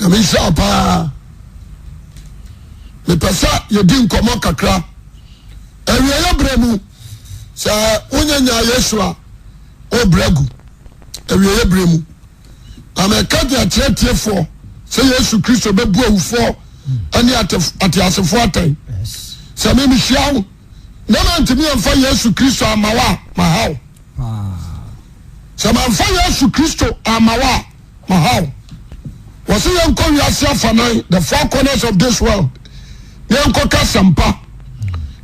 Nyame nhyira wo paa. Mepɛ sɛ yɛdi nkɔmmɔ kakra. Awieeɛ berɛ mu, sɛ wonya nyaa Yesu a, wobrɛ gu. Awieeɛ berɛ mu. Na meka de akyerɛ tiefoɔ sɛ Yesu Kristo bɛbu awufoɔ ne ateasefoɔ atɛn. Sɛ me mehyia wo na mantumi amfa Yesu Kristo amma wo a, maha wo. Sɛ mamfa Yesu Kristo amma wo a, maha wo. Wɔse yɛnkɔ wiase afanan, the four corners of this world, na yɛnkɔka asɛmpa.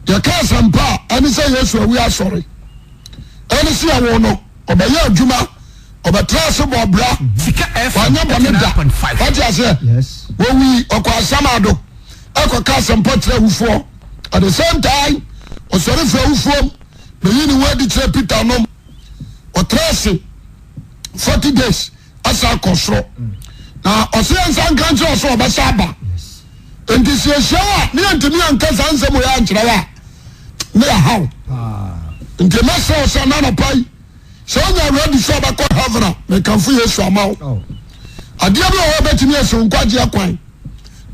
Yɛka asɛmpa a, ɛne sɛ Yesu awu asɔre. Ɛne sɛ yɛwo no, ɔbɛyɛ adwuma, ɔbɛtra ase bɔ ɔbra, wanyɛ bɔne da. Wate aseɛ? Wɔwui, ɔkɔ asamado, ɛkɔka asɛmpa kyerɛ awufoɔ. At the same time, ɔsɔre firi awufoɔ mu, bɛyi ne ho adi kyerɛ Peter nom. Ɔtra ase 40 days asa akɔ soro. Na ɔsɛ yɛn nsa nka nkyerɛ ɔsɛ ɔbɛsa aba. Nti sɛ yɛhyia wo a ne yɛntumi anka saa nsɛm wei ankyerɛ wo a ne yɛhaw. Nti mɛsrɛ wo sɛ na anɔpa yi sɛ wonya ready sɛ ɔbɛkɔ heaven a mekamfo Yesu ama wo. Oh. Adeɛ bi wɔ hɔ bɛtumi asi wo nkwagyeɛ kwan.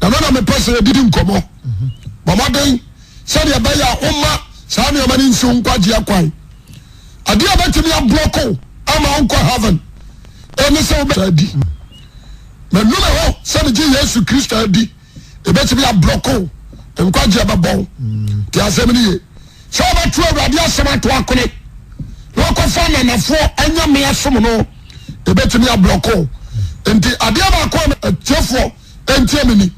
Na no na mepɛ sɛ yɛdidi nkɔmmɔ. Mhm. Bɔ mmɔden sɛdeɛ ɛbɛyɛ a woma saa nneɛma no nsi wo nkwagyeɛ kwan. Adeɛ a bɛtumi ablɔko ama wonkɔ heaven ɛne sɛ wobɛ adi. Manu me ho sɛ megye Yesu Kristo adi ɛbɛtumi ablɔko nkwagyeɛ bɛbɔ wo. Nti asɛm no ye sɛ wobɛto Awurade asɛm ato akone na wakɔfa ananafoɔ anyame asom no ɛbɛtumi ablɔko. Nti adeɛ baako a atiefoɔ ɛntie me ni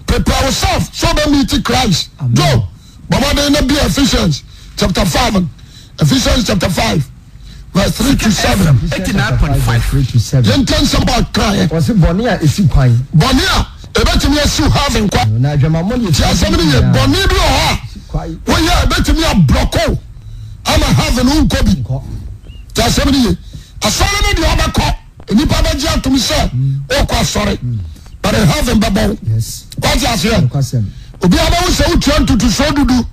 prepare yourself sɛ wobɛ meet Christ. Joe Bɔ mmɔden na bia Ephesians chapter 5 Ephesians chapter 5 verse 3 to 7. Yɛntie nsɛm a ɔkaeɛ. Ɔse bɔne a esi kwan. Bɔne a ebetumi asiw heaven kwan. Na adwamammɔ ne Ti asɛm no yɛ bɔne bi wɔ hɔ a woyɛ a ebetumi ablɔko ama heaven wonkɔ bi. Ti asɛm no yɛ asɔre no deɛ ɔbɛkɔ. Nnipa bɛgye atom sɛ wokɔ asɔre but heaven bɛbɔ wo. Wate aseɛ? Obiara bɛhu sɛ wotua ntotosoɔ dudu.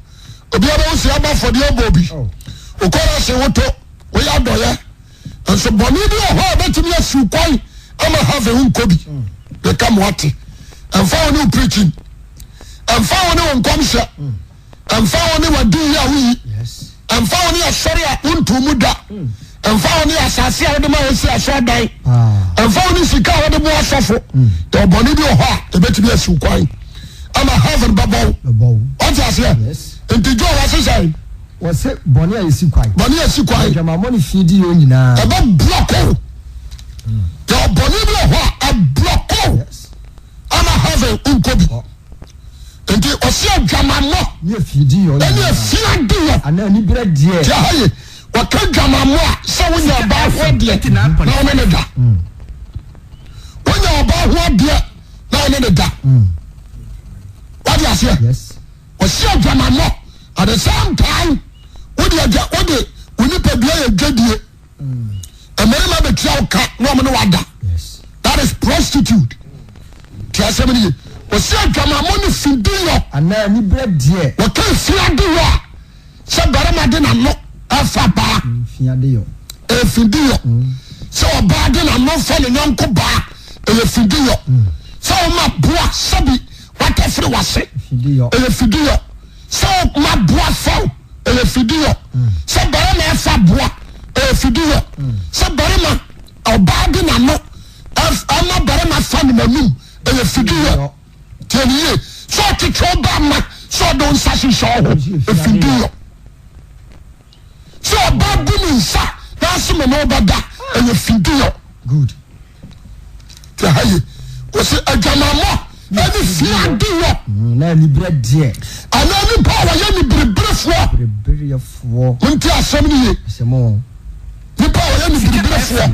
Obiara bɛhu sɛ yɛabɔ afɔdeɛ bɔ obi. Oh. Wokɔ ase woto, woyɛ adɔyɛ. Nso bɔne bi wɔ hɔ a ɛbɛtumi asiw kwan ama heaven wonkɔ bi. Mm. Meka mo ate. Ɛmfa wo ne wo preaching. Ɛmfa wo ne wo nkɔmhyɛ. Mm. Ɛmfa wo ne w'adiyi a woyi. Ɛmfa wo ne asɔre a wonto mu da. Ɛmfa wo ne asase a wode ma wɔsi asɔredan. Ɛmfa wo ne sika a wode boa asɔfo. Yɛwɔ bɔne bi wɔ hɔ a ebetumi asiw kwan ama heaven bɛbɔ wo. Wate aseɛ? Nti Joe wɔse sɛn? Wɔse bɔne a esi kwan. Bɔne a esi kwan. Adwamammɔ ne fi di yɛ nyinaa. Ɛbɛ blɔko. Yɛwɔ bɔne bi wɔ hɔ a ɛblɔko ama heaven nkɔ bi. Nti ɔsi adwamammɔ Ne afiadiyɔ ɛne afiadiyɔ. Anaa aniberɛ deɛ. Ti aha ye, wɔka adwamammɔ a sɛ wonya ɔbaa ho adeɛ na wo ne ne da. Wonya ɔbaa ho adeɛ na wo ne ne da. Wade aseɛ? Yes. Ɔsi adwamammɔ at the same time wode adwa wode wo nipadua yɛ dwadie. Mmarima bɛtua wo ka na wɔn ne wada. That is prostitute. Ti asɛm no ye. Ɔsi adwamammɔ ne fidiyɔ. Anaa aniberɛ deɛ. Wɔka efiadeyɔ a sɛ barima de n'ano ɛfa baa. Fiadeyɔ. Efidiyɔ. Sɛ ɔbaa de n'ano fa ne yɔnko baa ɛyɛ fidiyɔ. Sɛ ɔma boa sɛbi watafere wase ɛyɛ fidiyɔ. Sɛ ɔma boa faw ɛyɛ fidiyɔ. Sɛ barima ɛfa boa ɛyɛ fidiyɔ. Sɛ barima ɔbaa de n'ano ɛma barima fa ne n'anum ɛyɛ fidiyɔ. Tie ne yie. Sɛ ɔtwetwe ɔbaa ma sɛ ɔde wo nsa hyehyɛ ɔho efidiyɔ. Sɛ ɔbaa bu ne nsa na ase me ne ɔbɛda ɛyɛ fidiyɔ. Good. Tie ha yie. Wɔsi adwamammɔ ɛne fiadiyɔ. Na aniberɛ deɛ. Anaa nipa a wɔyɛ nibereberefoɔ. Bereberefoɔ. Montie asɛm no yie. Asɛm o. Nipa a wɔyɛ nibereberefoɔ.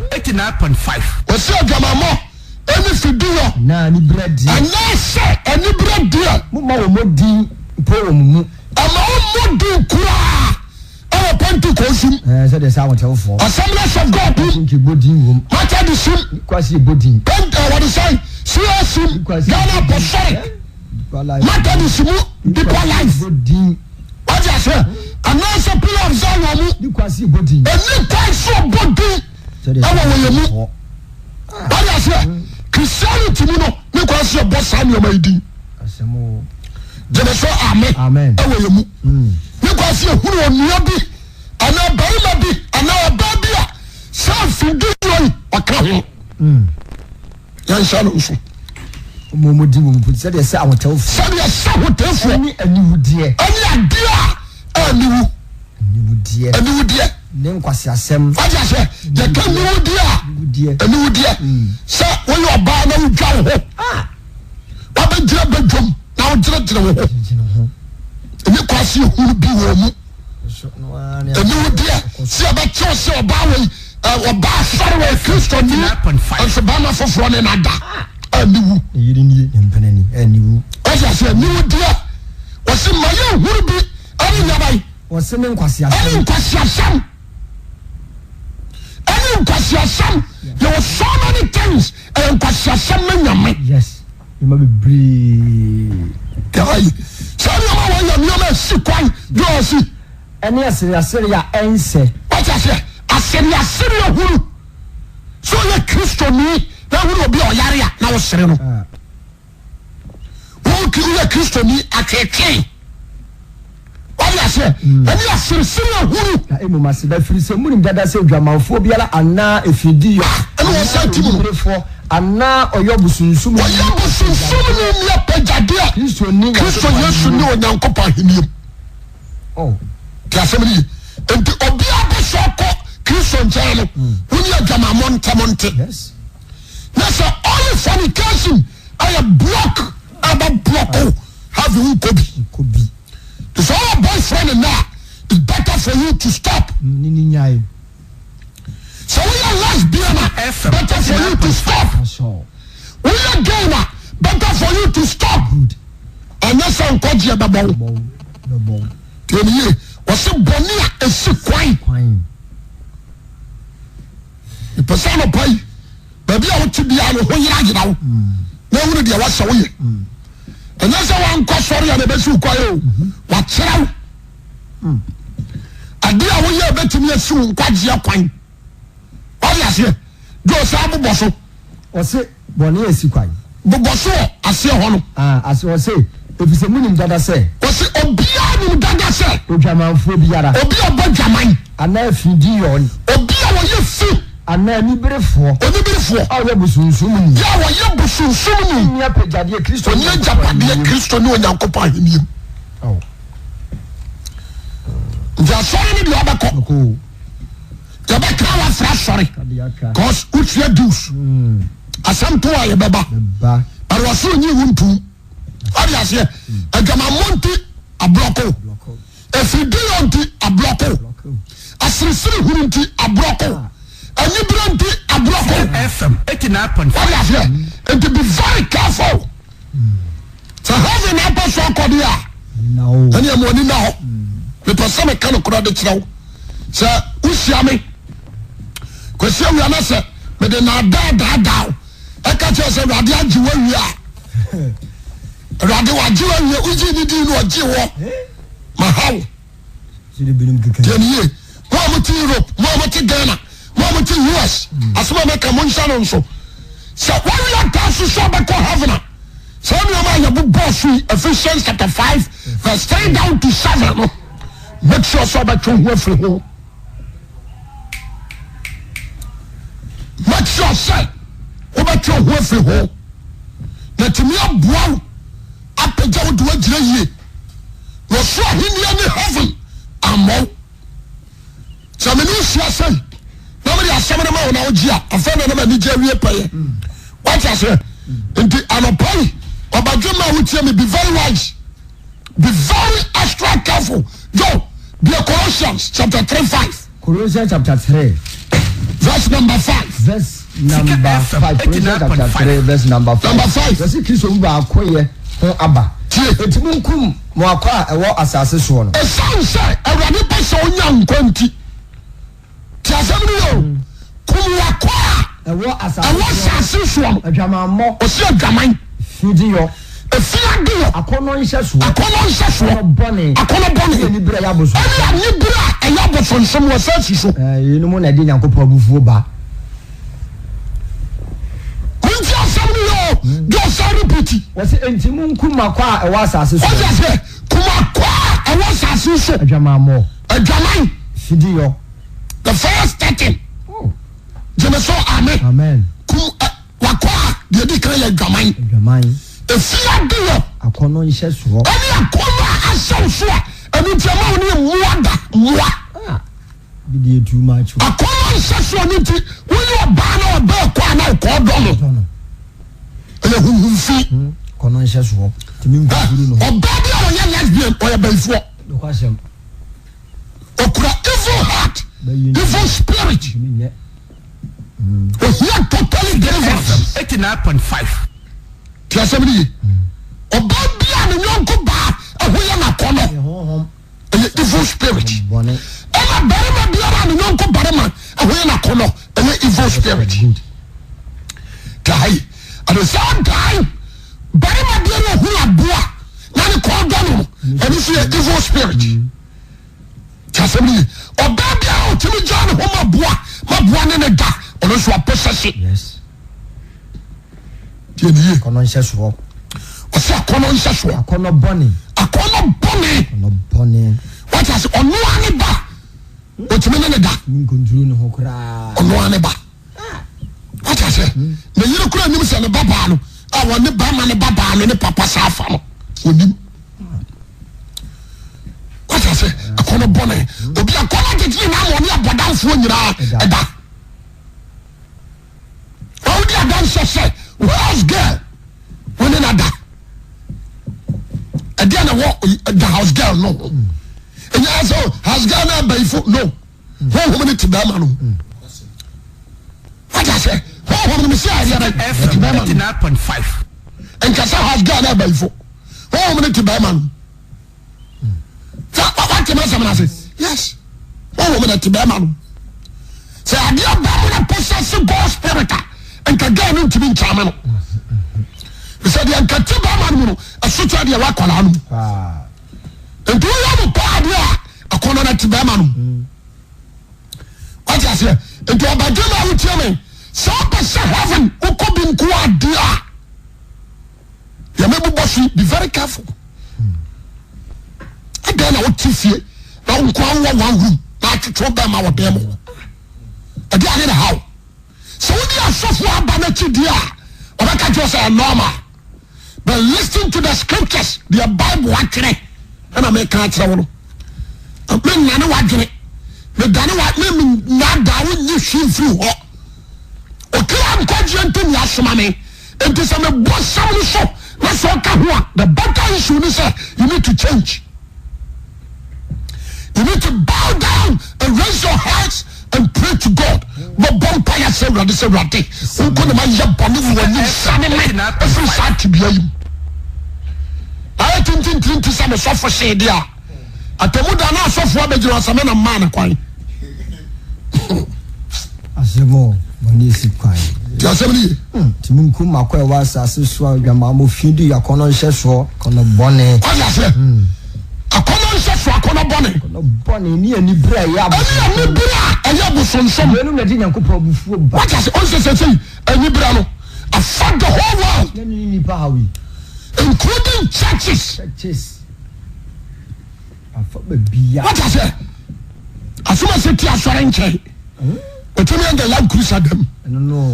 Wɔsi adwamammɔ ɛne fidiyɔ. Anaa aniberɛ deɛ. Anaasɛ aniberɛ deɛ. Momma wɔmmɔ din mpo wɔ mo mu. Ɛma wɔmmɔ din koraa ɛwɔ Pentecost mu. Ɛɛ sɛdeɛ sɛ ahotefoɔ. Assemblies of God mu. Nka ɛbɔ din wom. Methodist mu. Kwasi ɛbɔ din. Pent ɛɛ wɔde sɛn CAC mu. Ghana Apostolic. Methodist mu Deeper Life. Ɛbɔ din. Wate aseɛ? Anaasɛ Pillar of Zion mu. Ɛni kwan sɛ ɛbɔ din. Ɛni kwan sɛ ɔbɔ din ɛwɔ wɔyɛ mu. Wate aseɛ? Christianity mu no ne. Ɛni kwan sɛ yɛbɔ saa nneɛma yi din. Gyeme so ame ɛwɔ yɛ mu. Ne kwan sɛ yɛhunu onua bi anaa barima bi anaa ɔbaa bi a saa mfidiyɔ yi ɔka ho. Yɛnhyɛ no nso. Wɔn di wɔn mpo sɛdeɛ sɛ ahotɛfoɔ. Sɛdeɛ sɛ ahotɛfoɔ. Ɛne aniwudeɛ. Ɛne adeɛ a aniwu. Aniwudeɛ. Aniwudeɛ. Ne nkwaseasɛm. Wate aseɛ? Yɛka aniwudeɛ a. Aniwudeɛ. Aniwudeɛ. Sɛ woyɛ ɔbaa na wodwa wo ho. Ah. Wabɛgyina badwam na wogyinagyina wo ho. Gyinagyina ho. Ɛne kwase ehunu bi wɔ mu. Aniwudeɛ sɛ yɛbɛkyɛw sɛ ɔbaa wei ɔbaa asɔre wɔ Kristoni nso bɛrima foforɔ ne nada aniwu. Ne yere nie ne mpena ni aniwu. Wate aseɛ? Aniwudeɛ. Wɔsi ma yɛ nhuru bi ɛne nyaban. Wɔse ne nkwaseasɛm. Ɛne nkwaseasɛm. Ɛne nkwaseasɛm. Yɛwɔ so many things ɛyɛ nkwaseasɛm ma Nyame. Yes. Nneɛma bebree. Guy, saa nneɛma wɔ yɛ nneɛma esi kwan bi a ɔsi. Ɛne asereasere a ɛnsɛ. Wate aseɛ? Asereasere ahunu. Sɛ ɔyɛ Kristoni na ahunu obi a ɔyare a na wosere no. Ah. Woyɛ Kristoni atwetwe. Wate aseɛ? Ɛne aseresere ahunu. Na mmom aseda, ɛfiri sɛ monim dada sɛ odwamanfoɔ biara anaa efidiyɔ, Ɛna wɔsan ti mu no. oniberefoɔ, anaa ɔyɔ bosonsomni Ɔyɛ bosonsomni nni apɛgyadeɛ Kristo nni Kristo Nyankopɔn Yesu ahennie ne mu. Onyankopɔn ahennie mu. Oh. Te asɛm no ye. Enti obiara pɛ sɛ ɔkɔ Kristo nkyɛn no, wo ne adwamammɔ ntam nte. Yes. Na sɛ only fornication ɛyɛ block a bɛ block wo heaven wonkɔ bi. Nkɔ bi. Nti sɛ ɔwɔ boyfriend nnɛ a, it's better for you to stop. Ne ne nyae. Sɛ woyɛ lesbian a, better for you to stop. That's all. Woyɛ gay a, better for you to stop. Good. Ɛnyɛ sɛ nkwagyeɛ bɛbɔ wo. Bɛbɔ wo. Bɛbɔ wo. Tie me yie. Wɔse bɔne a ɛsi kwan. Kwan. Mepɛ sɛ anɔpa yi, baabi a wote biara no ho yerayera wo na ehunu deɛ wɔsɛ woyɛ. Ɛnyɛ sɛ wankɔ sɔre a na ɛbɛsi wo kwan o. Wakyerɛ wo. Adeɛ a woyɛ bɛtumi asi wo nkwagyeɛ kwan. Wade aseɛ? Dwo saa bobɔ so. Ɔse bɔne asi kwan. Bobɔ so wɔ aseɛ hɔ no. Ah, ase ɔse, efisɛ munim dada sɛ. Ɔse obiara nim dada sɛ. Odwamanfoɔ biara. Obi a ɔbɔ dwaman. Anaa fidiyɔni. Obi a ɔyɛ fi. Anaa aniberefoɔ. Oniberefoɔ. A ɔyɛ bosonsomni. Yɛ a ɔyɛ bosonsomni. Nni apɛgyadeɛ Kristo ne Ɔnni agyapadeɛ Kristo ne Onyankopɔn ahennie mu. Oh. Nti asɔre no deɛ ɔbɛkɔ. Ɔkɔ o. Yɛbɛka wafra asɔre. Kadeaka. Cause wotua dues. Asɛm to a yɛbɛba. Bɛba. But wɔso onyi wo ntum. Wade aseɛ. Adwamammɔ nti ablɔko. Blɔko. Efidiyɔ nti ablɔko. Blɔko. Asirisiri hunu nti ablɔko. Anibere nti ablɔko. FM 89.5. Wade aseɛ. Nti be very careful. Sɛ heaven na apɛ so akɔ deɛ a. Ɛne ɛma ani nna hɔ. Mepɛ sɛ meka nokorɛ de kyerɛ wo. Sɛ wohyia me Kwasi awia na sɛ mede naadaa daadaa wo ɛka kyerɛ sɛ Awurade agye wo awie a, Awurade wagye wo awie, wogye ne din no ɔgye wɔ ma ha wo. Tiɛ ne yie. Mo a mote Europe, mo a mote Ghana, mo a mote US, asɛm a meka monhyɛ no nso. Sɛ woawie ataa so sɛ wobɛkɔ heaven a, Saa nneɛma a yɛbobɔɔ so yi, Ephesians chapter 5 verse 3 down to 7 no, make sure sɛ ɔbɛtwe ho afiri ho. Make sure sɛ wobɛtwe ho afiri ho na tumi aboa wo apagya wo de woagyina yie na ɔsoro ahenni ne heaven ammɔ wo. Sɛ me ne wo hyia sɛi na mede asɛm no ma wo na wogye a, afei na na m'ani gye awie pɛyɛ. Wate aseɛ? Nti anɔpa yi, ɔbadwemma a wotie me, be very wise. Be very extra careful. Joe, bie Colossians chapter 3 5. Colossians chapter 3. Verse number 5. Verse number 5. Colossians chapter 3 verse number 5. Number 5. Wɔsi Kristo mu baakoyɛ ho aba. Tie. Enti munkum mo akwaa a ɛwɔ asase soɔ no. Ɛsiane sɛ Awurade pɛ sɛ ɔnya nkwa nti, tie asɛm no yie o, kum w'akwaa a ɛwɔ asase soɔ no. Adwamammɔ. Ɔsi adwaman. Fidiyɔ. Efiadeyɔ. Akɔnnɔ nhyɛsoɔ. Akɔnnɔ nhyɛsoɔ. Akɔnnɔ bɔne. Akɔnnɔ bɔne. Ɛne anibere a ɛyɛ abosonsom. Ɛne anibere a ɛyɛ abosonsom wɔ asase so. Yeinom na ɛde Nyankopɔn abufuo ba. Montie asɛm no yie o. ɔsan repeat. Wɔsi enti munkum akwa a ɛwɔ asase so. Ɔsi aseɛ kum akwa a ɛwɔ asase so. Adwamammɔ. Adwaman. Fidiyɔ. The first starting. Oh. Gyeme so amen. Amen. Kum wakɔ a deɛ di kan yɛ adwaman. Adwaman. Efi adeyɔ. Akɔnɔ nhyɛsoɔ. Ɛne akɔnɔ a ahyɛ wo so a ɛno nti ɛma wo ne mmoa da mmoa. Ah. Bi deɛ too much. Akɔnɔ nhyɛsoɔ no nti woyɛ ɔbaa na ɔbaa kɔ a na ɔkɔɔ dɔ no. Ɛyɛ huhum fi. Akɔnɔ nhyɛsoɔ. Tumi nkukuru no. Ɔbaa bi a ɔyɛ lesbian ɔyɛ bayifoɔ. Nokwasɛm. Okura evil heart, evil spirit. Ohia totally deliverance. 89.5. Ti asɛm ni ye. Ɔbaa bi a ne nyɔnko baa ɛho yɛ n'akɔnɔ. Ɛyɛ evil spirit. Ɛna barima biara a ne nyɔnko barima ɛho yɛ n'akɔnɔ ɛyɛ evil spirit. Ti At the same time, barima biara ohun aboa na ne kɔn dɔ no ɛno nso yɛ evil spirit. Ti asɛm no ye. Ɔbaa biara a ɔtumi gyaa ne ho ma boa ma boa ne ne da ɔno nso apɔsɛse. Yes. Tiɛ ne yie. Akɔnɔ nhyɛsoɔ. Ɔsɛ akɔnɔ nhyɛsoɔ. Akɔnɔ bɔne. Akɔnɔ bɔne. Akɔnɔ bɔne. Wate ase ɔno ara ne ba ɔtumi ne ne da. Tumi nkonturu ne ho koraa. Ɔno ara ne ba. Wate ase ne yere koraa nim sɛ ne ba baa no a wɔne bɛrima ne ba baa no ne papa saa afa no onim. Wate ase akɔnɔ bɔne obi akɔnɔ tete nyinaa ma ɔne abɔdamfoɔ nyinaa ɛda. Ɔwodi adanseɛ sɛ house girl wo ne na da. Ɛdeɛ na wɔ the house girl no ho. Ɛnyɛ sɛ house girl no abayifo no. Honhom no te bɛrima no. Wate aseɛ honhom no mesi adeɛ bɛ ɛte bɛrima no. Nka sɛ house girl no abayifo honhom no te bɛrima no. Sɛ wate ma sɛm no ase yes honhom no te bɛrima no. Sɛ adeɛ ba mu no possess God spirit a nka girl no ntumi nkyame no. Sɛ deɛ nka te bɛrima no mu no ɛso kyɛ deɛ wakɔlaa no mu. Nti woyɛ no paa deɛ a akɔnɔ no te bɛrima no mu. Wate aseɛ? Nti ɔbadwe no a wotie me sɛ wopɛ sɛ heaven wokɔ bi nko adeɛ a deɛ mɛbobɔ so be very careful. Adɛn na wote fie na wo nko awowɔ one room na atwetwe wo bɛrima wɔ dan mu hɔ? Ɛde ade na haw. Sɛ wodi asɔfoɔ aba n'akyi deɛ a ɔbɛka kyerɛ sɛ normal. But listen to the scriptures deɛ Bible atwerɛ ɛna meka akyerɛ wo no. Mennane w'adwene medane wa me nnaadaa wo nyi hwee mfiri hɔ. Okra nkwagyeɛ nti ne asoma me. Nti sɛ mebɔ sɛm no so na sɛ ɔka ho a the better issue ne sɛ you need to change. You need to bow down and raise your hands and pray to God. Bɔbɔ mpa yɛ sɛ Awurade sɛ Awurade nko na ma yɛ bɔne wɔ w'anim sane me ɛfiri saa tebea yi mu. Ayɛ tintintinti sɛ me sɔfo hyee deɛ a atɛmu da na asɔfo abɛgyina sɛ me na mmaa no kwan. Asɛm o, bɔne si kwan. Ti asɛm no ye. Nti munkum m'akoa a ɛwɔ asase so a odwamammɔ fi di akɔnnɔ nhyɛsoɔ, akɔnnɔ bɔne. Wate aseɛ? Akɔnnɔ nhyɛsoɔ, akɔnnɔ bɔne. Akɔnnɔ bɔne ne anibere a ɛyɛ abosonsom. Ɛne anibere a ɛyɛ abosonsom. Weinom na ɛde Nyankopɔn abufuo ba. Wate aseɛ? Ɔn sɛ sɛsɛyi anibere no affect the whole world. Na ɛno ne nnipa haw yi. Including churches. Churches. Afa baabiara. Wate aseɛ? Asɛm a sɛ ti asɔre nkyɛn. Ɔtumi yɛ nka Land Cruiser dam.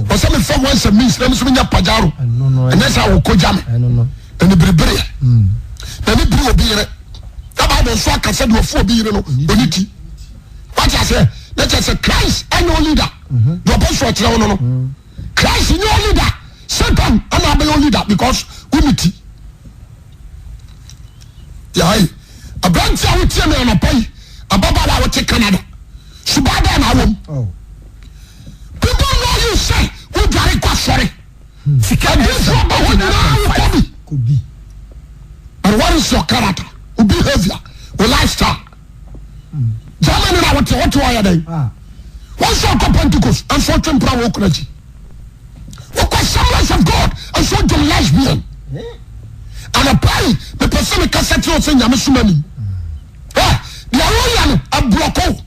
Ɔsɛ mefa once a means na me nso menya Pajero. Ɛnyɛ sɛ wɔkɔgya me. Ɛne berebereɛ. Na ne bere obi yere. Na Bible nso aka sɛ deɛ ɔfo obi yere no ɔne ti. Wate aseɛ? Na kyerɛ sɛ Christ ɛnyɛ o leader. Deɛ ɔpɛ so ɔkyerɛ wo no no. Christ nyɛ o leader. Satan ɛna abɛyɛ o leader because wone ti. Yai. Aberante a wotie me anɔpa yi, ababaawa a wote Canada, subaa bɛɛ na awom. Oh. People know you sɛ wodware kɔ asɔre. Adiifoɔ ba hɔ nyinaa wokɔ bi. Kɔ bi. But what is your character? Wo behavior, wo lifestyle. Germany na wote wote hɔ yɛ dɛn? Ah. Wɔn nso ɔkɔ Pentecost nso ɔtwe mpira wɔ okura akyi. Wokɔ Assemblies of God nso ɔdwom lesbian. Anɔpa yi mepɛ sɛ mekasa kyerɛ wo sɛ nyame soma ni. Deɛ woyɛ no aburɔkɔ.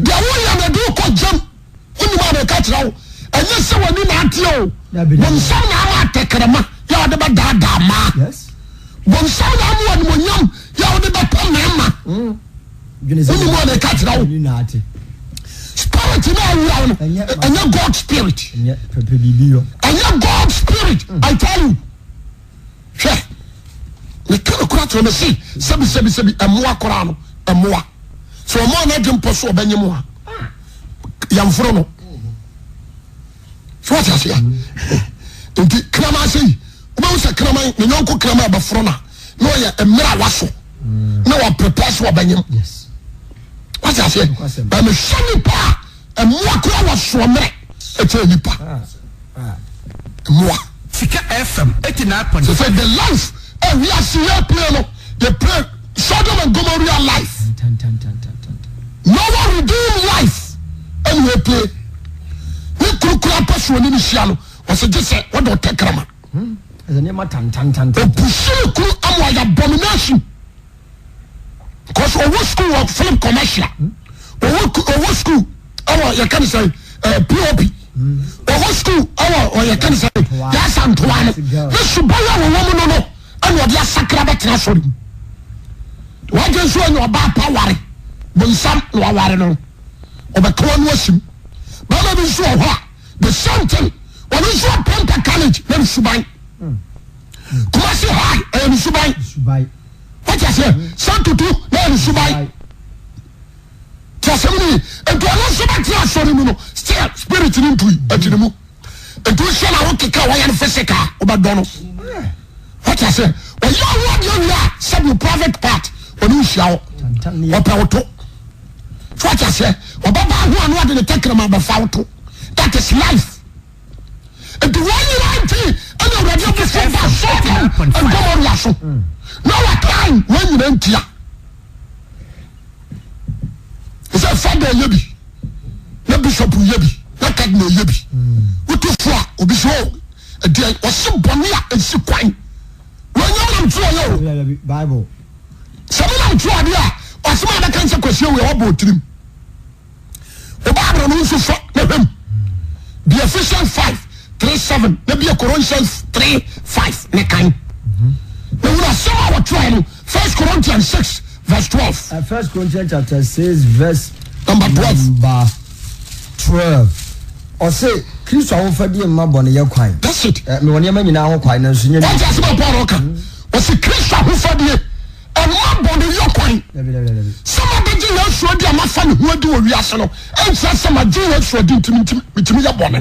Deɛ woyɛ no ɛde wokɔ gyam. Wonim a meka kyerɛ wo. Ɛnyɛ sɛ w'ani na ateɛ o. Bonsam na ama atɛkrɛma yɛ a ɔde bɛdaadaa mmaa. Bonsam na ama wo animonyam yɛ a wode bɛpɛ mmarima. Wonim a meka kyerɛ wo. Spirit na awura wo no, ɛnyɛ God spirit. Ɛnyɛ God spirit, I tell you. Hwɛ, meka no kora kyerɛ me se, sɛbi sɛbi sɛbi, ɛmoa koraa no, ɛmoa. Sɛ ɔmo a n'adwe mpɔ so ɔbɛnye mo a, yɛmforo no. So wate aseɛ? Nti kraman sɛ yi, wobɛhu sɛ kraman, ne yɔnko kraman bɛforo no a, na ɔyɛ mmerɛ a waso na waprepare so ɔbɛnyem. Wate aseɛ? Bɛmehwɛ nipa a, ɛmoa koraa wɔsoɔ mmerɛ ɛkyɛ nipa. Mmoa. Sika FM 89.5. Sɛ sɛ the life a wiase yɛ play no, yɛ play Sodom and Gomorrah life. Noah redeem life ɛna yɛ play. Ne kurukura pɛ so ɔne ne hyia no, ɔsɛ gye sɛ wɔde ɔtɛ krama. Opusi ne kuru ama ɔyɛ abomination. Cause ɔwɔ school wɔ Philip commercial. Ɔwɔ ɔwɔ school ɛwɔ yɛka ne sɛ ɛɛ POP. Ɔwɔ school ɛwɔ ɔyɛka ne sɛ yɛasa ntoa no. Ne suban a wɔwɔ mu no no ɛna ɔde asakra bɛtena asɔre mu. Wagye nso anya ɔbaa pa ware. Bonsam na waware no. Ɔbɛka wɔn no asim. Bɛrima bi nso wɔ hɔ a the same thing. Ɔno nso apɛmpɛ college na ne suban. Kumasi high ɛyɛ ne suban. Wate aseɛ? Santutu na yɛ ne suban. Te asɛm no ye. Nti ɔno nso bɛtena asɔre mu no still spirit no ntui ɛte ne mu. Nti wohyɛ na wokeka wɔyɛ no physical wobɛdɔ no. Wate aseɛ? Ɔyɛ ɔho adeɛ wie a sɛbi private part ɔne wohyia hɔ. Ɔpɛ woto. So wate aseɛ? Ɔbɛba ho a na ɔde ne tɛkrɛma bɛfa woto. That is life. Nti wɔn nyinaa nti ɛna awurade abufuo ba Sodom and Gomorrah so. Na wɔtan wɔn nyinaa ntia. Sɛ fada yɛ bi, na bishop yɛ bi, na cardinal yɛ bi. Wotu fo a obi sɛ o ɛdeɛ ɔsi bɔne a esi kwan. Wɔn nyɛ nam tu ɔyɛ o. Sɛ mo nam tu adeɛ a ɔsɛm a bɛka nsɛ kwasi ewu ɛwɔ bɔ otirim. Wo Bible no nso fa na hwɛ mu. Bi Ephesians 5 3 7 na bi Corinthians 3 5 ne kan. Na wura asɛm a wɔtwerɛ no First Corinthians 6 verse 12. First Corinthians chapter 6 verse number 12. Number 12. Ɔse Kristo ahofadie mma bɔneyɛ kwan. That's it. Mewɔ nneɛma nyinaa ho kwan nanso nyɛ. Wɔn ti asɛm a Paul ɔka. Ɔse Kristo ahofadie. Mma bɔne yɔ kwan. Sɛ mabɛgye Yesu adi a mafa ne ho adi wɔ wiase no, ɛnkyerɛ sɛ magye Yesu adi nti metumi yɛ bɔne.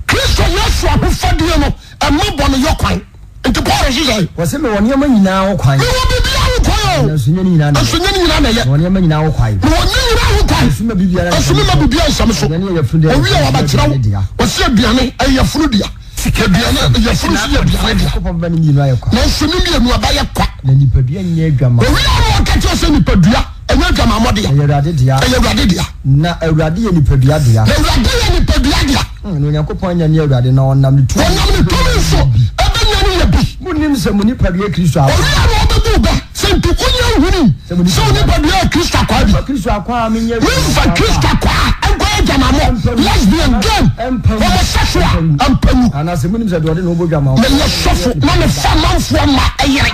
Kristo Yesu ahofadie no, ɛmma bɔne yɔ kwan. Nti Paul nso sɛ. Wɔse mewɔ nneɛma nyinaa ho kwan. Mewɔ biribiara ho kwan o. Nanso nyɛ ne nyinaa na ɛyɛ. Nanso nyɛ ne nyinaa na ɛyɛ. Mewɔ nneɛma nyinaa ho kwan. Mewɔ ne nyinaa ho kwan. Nanso mma biribiara nhyɛ me so. Nanso mma biribiara nhyɛ me so. Aduane yɛ yafunu dea. Owie a wabɛkyerɛ wo. Wɔse aduane ɛyɛ yafunu dea. Aduane yafunu so yɛ aduane dea. Nyankopɔn bɛma ne mmienu ayɛ kwa. Nanso ne mmienu ɛbɛyɛ kwa. Na nipadua nyɛ adwamammɔ. Owie a na ɔka kyerɛ sɛ nipadua ɛnyɛ adwamammɔ dea. Ɛyɛ Awurade dea. Ɛyɛ Awurade dea. Na Awurade yɛ nipadua dea. Na Awurade yɛ nipadua dea. Na Onyankopɔn anyane Awurade na ɔnam ne tumi. Ɔnam ne tumi so ɛbɛnyane yɛ bi. Monnim sɛ mo nipadua yɛ Kristo akwaa? Owie a na ɔbɛbu wo bɛ sɛ nti wonya nhunii Sɛ mo sɛ wo nipadua yɛ Kristo akwaa bi. Memfa Kristo akwaa menyɛ Memfa Kristo akwaa nkɔyɛ adwamammɔ, lesbian, gay, homosexual, mpa ngu. Anaasɛ monim sɛ deɛ ɔde ne ho bɔ dwamammɔ. Meyɛ sɔfo na mefa amanfoɔ mma yere.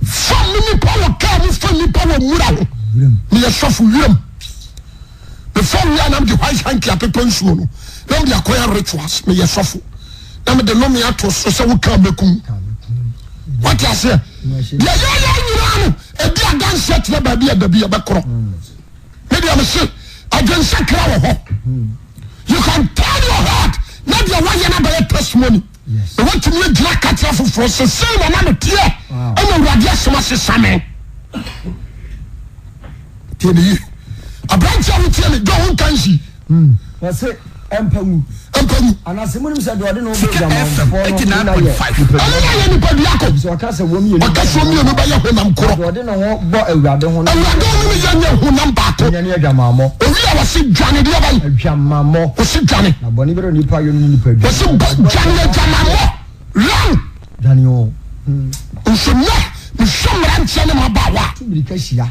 Fa me nipa wɔ kaa mu, fa nipa wɔ nwura ho. Meyɛ sɔfo wiram. Mefa wia na mede white hanky apepa nsuo no na mede akɔyɛ rituals. Meyɛ sɔfo na mede nnome ato so sɛ wo kaa mɛkum. Wate aseɛ? Deɛ yɛyɛ nyinaa no ɛdi adanseɛ kyerɛ baabi a dabi yɛbɛkorɔ. Me deɛ mese adwensakra wɔ hɔ. You can tell your heart na deɛ woayɛ no abɛyɛ testimony. Na woatumi agyina ka kyerɛ foforɔ sɛ sei na na meteɛ ɛna Awurade asɛm asesa me. Tie ne yie. Aberante a wotie me, John wonka nsi. Wɔse ɛmpa ngu. Ɛmpa ngu. Anaasɛ monim sɛ deɛ ɔde ne ho bɔ Sika FM adwamanfoɔ no nna yɛ 89.5. nipadua Ɛno na yɛ nipadua ko. Efisɛ ɔka sɛ wɔn mmienu Ɔka sɛ wɔn mmienu bɛyɛ honam korɔ. Deɛ ɔde ne ho bɔ Awurade ho no. Awurade ho no yɛ nyɛ honam baako. Nyɛ ne adwamammɔ. Owi a wɔse dwane deɛ bɛn? Adwamammɔ. Wɔse dwane. Na bɔne biara onipa yɔ no ne nipadua. Wɔse bɔ dwane adwamammɔ. Run. Dwane o. Nso nnɛ mehwɛ mmeranteɛ ne mmabaawa a. Tu mirika hyia.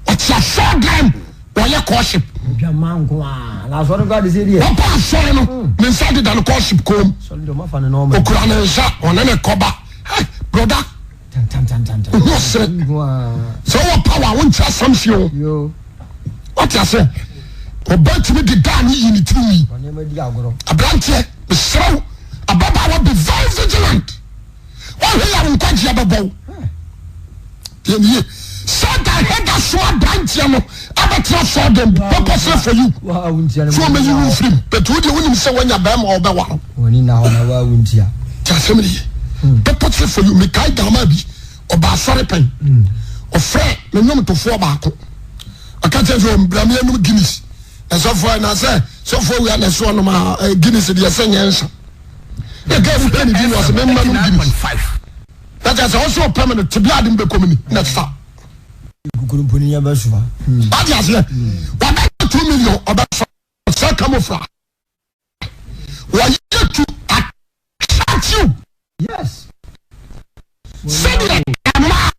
Ɔte asɔɔdan mu. Wɔyɛ courtship. Wɔpa asɔre no ne nsa deda no courtship kɔn mu. Okura ne nsa ɔne ne kɔba. Hey broda. Ohu ɔsere. Sɛ wowɔ power a wonkyɛ asɛm si o. Wate aseɛ? Ɔbaa tumi de daa ne yi ne tiri nwi. Aberanteɛ mesrɛ wo ababaawa be very vigilant. Woahwɛ yɛ a wo nkwagyeɛ bɛbɔ wo. Deɛ nie Satan hɛ da so aberanteɛ no abɛtena sɔɔ dɛm purposely for you. So ɔmɛyi wo mfirim but wo deɛ wonim sɛ woanya bɛrima a ɔbɛwa no. Ti asɛm no ye. Purposely for you. Mekae gama bi ɔba asɔre pɛn. Ɔfrɛ ne nnwomtofoɔ baako. Ɔka kyerɛ sɛ ɔmbra me anom Guinness. Na sɔfoɔ na sɛ sɔfoɔ wia na ɛso ɔnom a Guinness deɛ sɛ nyɛ nsa. Na gɛɛ no hwɛ ne din ɔsɛ memma nom Guinness. Na kyerɛ sɛ ɔsɛ ɔpɛ me no tebea ade mbɛkɔ mu ni na sa. Wate aseɛ wabɛyɛ 2 million ɔbɛsɔ sɛ camouflage wɔyɛ to attract you. Yes. Sɛdeɛ mmaa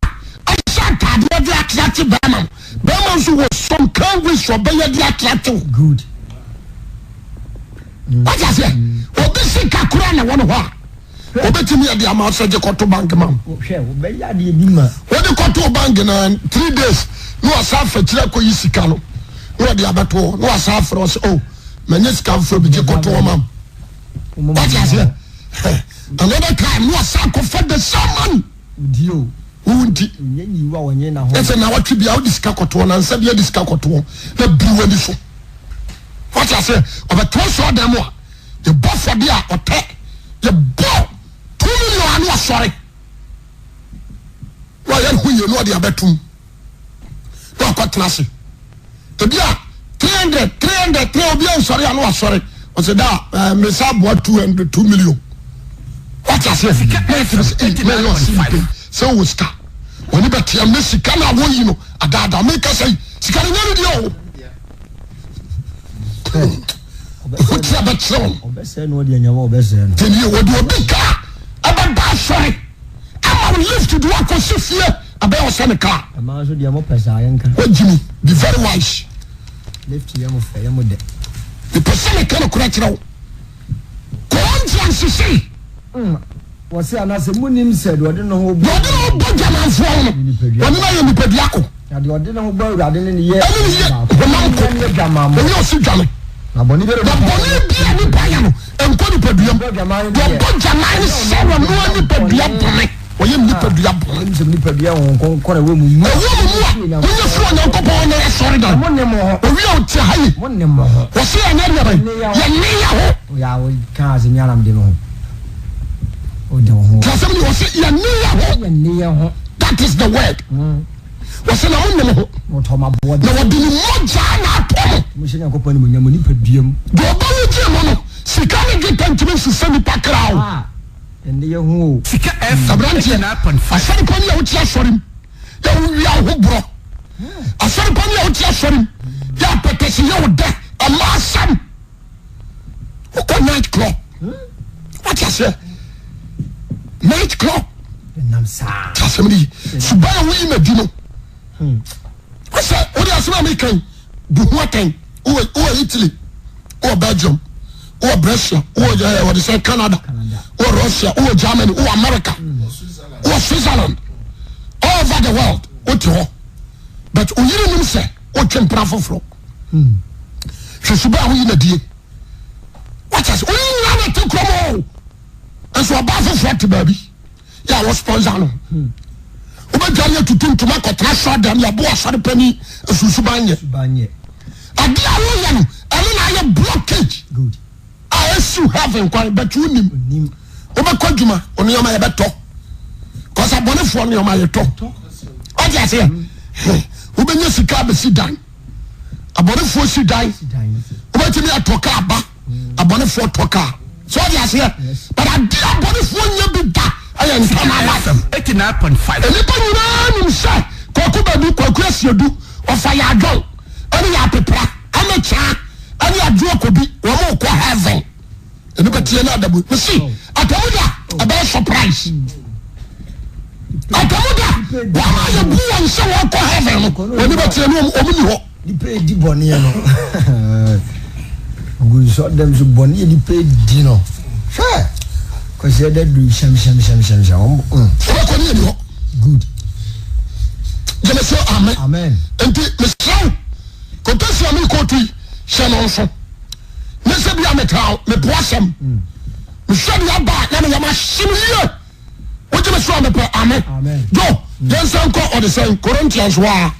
ɛhyɛ ataadeɛ de attract bɛrima no bɛrima nso wɔ some kind ways ɔbɛyɛ de attract wo. Good. Wate aseɛ obi sika kura na wɔ no hɔ a obetumi ɛde ama sɛ gye kɔto bank ma wo. Hwɛ wobɛyɛ adeɛ bi ma. Wode kɔto bank na 3 days na wasa afakyire akɔyi sika no na wɔde abɛto hɔ na wasa afrɛ wo sɛ oh manya sika foforɔ bi gye kɔto hɔ ma m. Wate aseɛ another time na wasa akɔfa the same money. Di o. Wo nti. Nyɛ nyiwa wɔnye na ho. Ɛsɛ na watwe bia wode sika kɔtoɔ na nsa bia de sika kɔtoɔ na biri w'ani so. Wate aseɛ ɔbɛtena sɔɔ dan mu a yɛbɔ fɔde a ɔtɛ yɛbɔ 2 million ano asɔre na ɔyɛ ne ho yie na ɔde abɛtum na wakɔtena ase ebi a 300 300 3 obi ansɔre ano asɔre ɔsɛ da ɛɛ mesa aboa 200 2 million. Wate aseɛ na yɛ sɛ ɛyi na yɛ ɔsi nipa yi sɛ ɔwɔ sika wɔne bɛteɛ ne sika na wɔyi no adaadaa meka sɛ sika no nyɛ ne deɛ o. Wotia bɛkyerɛ wɔn. Ɔbɛsɛe no ɔde anyama ɔbɛsɛe no. Tẹ̀lé wɔde obi kaa ɛbɛba asɔre ama wo lift de wakɔsi fie ɛbɛyɛ ɔsɛ ne kaa. Ɛmaa nso deɛ mo pɛ saa yɛn ka. Wagyimi be very wise. Lift yɛ mo fɛ yɛ mo dɛ. Mepɛ sɛ meka nokorɛ kyerɛ wo. Corinthians se. Wɔse, anaasɛ monnim sɛ deɛ ɔde ne ho bɔ. Deɛ ɔde ne ho bɔ dwamanfoɔ ho no, ɔne no ayɛ nipadua ko. Na deɛ ɔde ne ho bɔ Awurade ne no yɛ Ɛne no yɛ honam ko. Ɛne adwamammɔ. Ɔnyɛ ɔsi dwane. Na bɔne biara Na bɔne biara nipa yɛ no, ɛnkɔ nipadua mu. Deɛ ɔbɔ dwaman no Deɛ deɛ, ɔbɔ dwaman no sɛ ɔno ara nipadua bɔne. Ɔyɛ nipadua bɔne. Monim sɛ mo nipadua yɛ Honhom Kronkron a ɛwɔ mo mu a. Ɛwɔ mo mu a monya firi Onyankopɔn hɔ no asɔredan. Na monne mo ho. Owie a ɔte ha yi. Monne mo ho. Wɔse yɛnyɛ deɛ bɛn? Yɛnne yɛ ho. Oyɛ a woka asɛm yi ara na mede me ho. Wode wo ho. Te asɛm ni wɔse yɛnne yɛ ho. Yɛnne yɛ ho. That is the word. Wɔse na monne mo ho. Na wɔtɔ mo aboɔ Na wɔde ne mogya na atɔ mo. Monhyɛ Nyankopɔn animuonyam mo nipadua mu. Deɛ ɔbɛwo gyee mo no, sika ne dwetɛ ntumi nsesa nipa kra o. Ah, yɛnne yɛ ho o. Sika FM Aberanteɛ, 89.5. asɔre pa ni a wote asɔre mu, yɛ wowia wo ho borɔ. Asɔre pa ni a wote asɔre mu, yɛ apɛtɛse yɛ wo dɛ, ɛma asɛm. Wokɔ night club, wate aseɛ, night club. Nam saa. Te asɛm no yi, suban a woyi na di no. Wosɛ wode asɛm a meka yi, bu ho atɛn. Wowɔ wowɔ Italy, wowɔ Belgium, wowɔ Brescia, wowɔ ɛɛ wɔde sɛ Canada, wowɔ Russia, wowɔ Germany, wowɔ America, wowɔ Switzerland, all over the world wote hɔ. But oyere nim sɛ wotwe mpena foforɔ. Hwɛ suban a woyi na die. Wate ase, woyi nyinaa na te kurom o. Nso ɔbaa foforɔ te baabi. Yɛ a wɔ sponsor no. Wobɛdware atutu ntoma akɔtena asɔre dɛm yɛbo asɔre pani asusuban nyɛ. Ade a woyɛ no ɛno na ayɛ blockage a esiw heaven kwan but wonim. Wobɛkɔ adwuma nneɛma yɛbɛtɔ. Kɔsa abɔnefoɔ nneɛma yɛtɔ. Ɔte aseɛ. Wobɛnya sika abɛsi dan. Abɔnefoɔ si dan. Wobɛtumi atɔ kaa ba. Abɔnefoɔ tɔ kaa. So ɔte aseɛ. But ade a abɔnefoɔ nya bi da ɛyɛ internal life. FM 89.5. Nnipa nyinaa nim sɛ Kwaku Badu, Kwaku Asiedu, ɔfa yɛ adwon ɛne yɛ apepra ɛne kyaa ɛne adwo akobi wɔn kɔ heaven. Nnipa tie no adamu. Mesi atamu da ɛbɛyɛ surprise. Atamu da wɔn a yɛbu wɔn sɛ wɔn kɔ heaven no wɔn nipa tie no wɔn ni hɔ. Nipa edi bɔneɛ no. Ogu nsɔ dɛm so bɔneɛ nipa edi no. Hwɛ. Kwasi ɛdɛ du hyɛm hyɛm hyɛm hyɛm hyɛm. Wɔn mm. Wobɛkɔ ne yɛ ni hɔ. Good. Gyeme so amen. Amen. Nti mesrɛ wo kɔtɔsi a mekɔtu yi hyɛ no nso. Ne sɛ bia metaa wo mepo asɛm. Mehwɛ deɛ aba a na meyam ahye me yie. Wogye me so a mepɛ amen. Jo yɛnsan nkɔ ɔde sɛn Corinthians hɔ a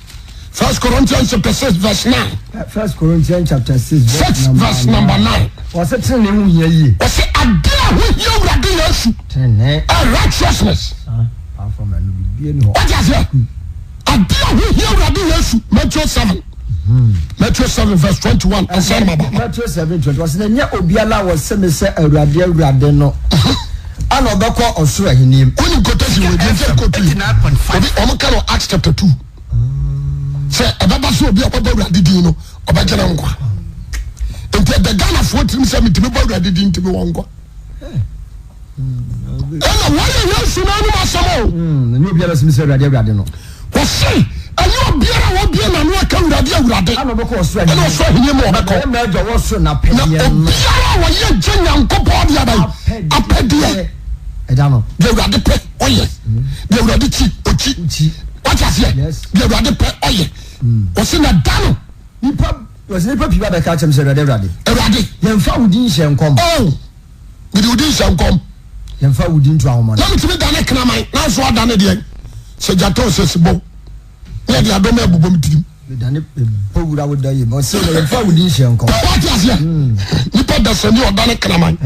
First Corinthians chapter 6 verse 9. First Corinthians chapter 6 verse, verse number 9. Wɔsɛ tenenee ho hia yie. Wɔsɛ ade a ho hia Awurade Yesu. Tenenee. A righteousness. Apart from ɛno biribi ni hɔ. Wọ́n ti aseɛ. Ade a ho hia Awurade Yesu Matthew 7. Matthew 7 verse 21 ansa na maba. Matthew 7 21 wɔsɛ na nyɛ obiara a wɔsɛ me sɛ Awurade Awurade no ana ɔbɛkɔ ɔsoro ahenni mu. Wonim quotation wei deɛ nti ɛkɔtu yi. Obi wɔn ka no Acts chapter 2. Sɛ ɛbɛba sɛ obi a ɔbɛbɔ Awurade din no ɔbɛgye ne nkwa. Nti ɛda Ghanafoɔ tirim sɛ metumi bɔ Awurade din ntumi wɔ nkwa. Ɛna wɔyɛ Yesu n'anum asɛm o. Ɛnyɛ obiara sɛ sɛ Awurade Awurade no. Wɔse ɛnyɛ obiara a wɔbie n'ano aka Awurade Awurade. Ɛna ɔbɛkɔ ɔsoro ahenni. Ɛna ɔsoro ahenni mu ɔbɛkɔ. Na ɛma agya wɔ soro n'apɛdeɛ Na no. obiara a wɔyɛ gye Nyankopɔn de aban apɛdeɛ. Ɛda no. Deɛ Awurade pɛ ɔyɛ. Deɛ Awurade kyi ɔkyi. Wate aseɛ? Deɛ Awurade pɛ ɔyɛ. Wɔse na da no. Nipa wɔse nipa pii ba bɛka akyɛm sɛ Awurade Awurade. Awurade. Yɛmfa wo din nhyɛ nkɔm. Oh. Mede wo din hyɛ nkɔm. Yɛmfa wo din nto ahomɔne. Na metumi dane kraman, nanso adane deɛn? Sɛ gyata o, sɛ sebɔ o, na yɛde adɔm abobɔ me tirim. Medane bɔ wura wo da yie mu. Ɔse na yɛmfa wo din hyɛ nkɔm. Wate aseɛ? Nipa dasani ɔdane kraman.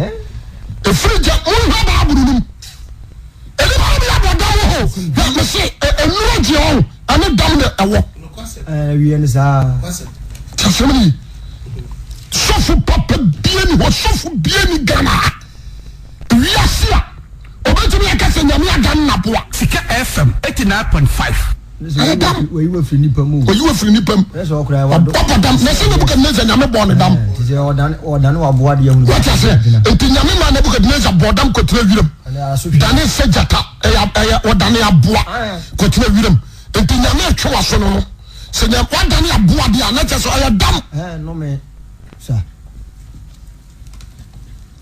Ɛfiri gya, monhwɛ Bible no mu. Nnipa no bi abɔ dam wɔ hɔ. Hwɛ, mese nnuro gyeɛ ɔho, ɛne dam na ɛwɔ. Ɛwie no saa. Te asɛm no ye. Sɔfo papa bie ni hɔ, sɔfo bie ni Ghana ha. Wiase a, obetumi aka sɛ Nyame adan naboa. Sika FM 89.5. Ɛyɛ dam. Wɔyi wo afiri nipa mu. Wɔyi wo afiri nipa mu. Ɔbɔ dam. Na sɛ Nebukadnezar Nyame bɔɔ ne dam. Wate aseɛ? Nti Nyame maa Nebukadnezar bɔɔ dam kɔtena wiram. Dane sɛ gyata. Ɛyɛ ɛyɛ ɔdane aboa kɔtena wiram. Nti Nyame retwe w'aso no no. Sɛ nya wadane aboa deɛ a na kyerɛ sɛ ɔyɛ dam.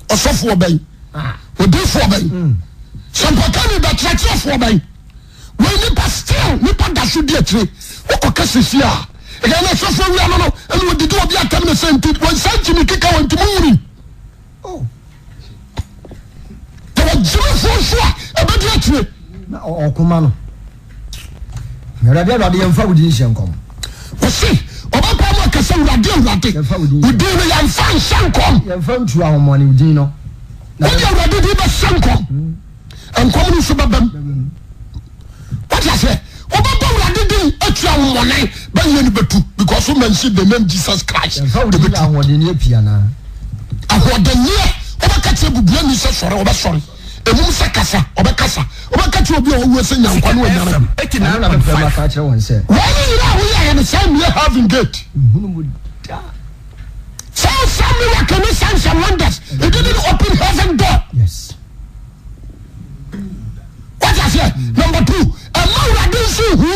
Ɔsɔfoɔ bɛn? Odiifoɔ bɛn? Sɛmpakani bɛkyerɛkyerɛfoɔ bɛn? Wei nipa still nipa da so di akyire wokɔ ka sisi a ɛyɛ na sɔfo awia no no ɛna odidi obi atam ne sɛ nti wɔn nsa gyimi keka wɔn nti mu nwuri oh. na wɔgyimifoɔ nso a ɛbɛdi akyire na ɔkoma no awurade awurade yɛmfa wo din nhyɛ nkɔm wɔse ɔbɛpa mu akasa awurade awurade wo din no yɛmfa nhyɛ nkɔm yɛmfa ntu ahomɔne wo din no wode awurade din bɛhyɛ nkɔm nkɔm no nso bɛbam wọ́n ase wọ́bɛbɔ awurade din atua wo mmɔne bɛyɛ no bɛtu because wo mention the name Jesus Christ Yɛmfa wo din ahoɔdenneɛ pii anaa? Ahoɔdenneɛ wobɛka kyerɛ bubuani sɛ sɔre ɔbɛsɔre emum sɛ kasa ɔbɛkasa wobɛka kyerɛ obi a ɔwuo sɛ nya nkwa no anyane Ɛno na mepɛ maka akyerɛ wɔn sɛ. Wɔn ne nyinaa a woyɛeɛ no saa mmie heaven gate. Nhunu mu da. Saa saa miracle ne signs and wonders it didn't open heaven door. Yes. Wate aseɛ? Number two, ɛma awurade nso hu.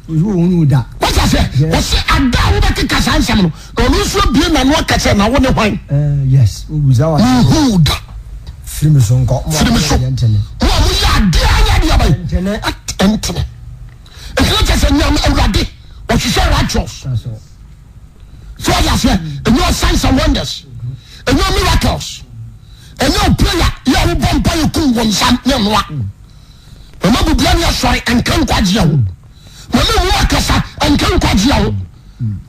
Ohunu da. Wate aseɛ? Wɔsi ada a wobɛkeka saa nsɛm no, na ɔno nso abie n'ano aka sɛ na wo ne hwan? Eh, yes, obusa wa. Nhu da. Firi mi so nkɔ. Firi mi so. Mo a moyɛ adeɛ anyɛ adeɛ aban. Ntene. Ntene. Nti ne kyɛ sɛ nyame awurade ɔhwehwɛ righteous. So wate aseɛ? Ɛnyɛ signs and wonders. Ɛnyɛ miracles. Ɛnyɛ o prayer yɛ a wobɔ mpa yɛ kum wɔn nsa ne ɛnoa. Mama bubua ne asɔre ɛnka nkwagyeɛ ho. Mama mu akasa ɛnka nkwagyeɛ ho.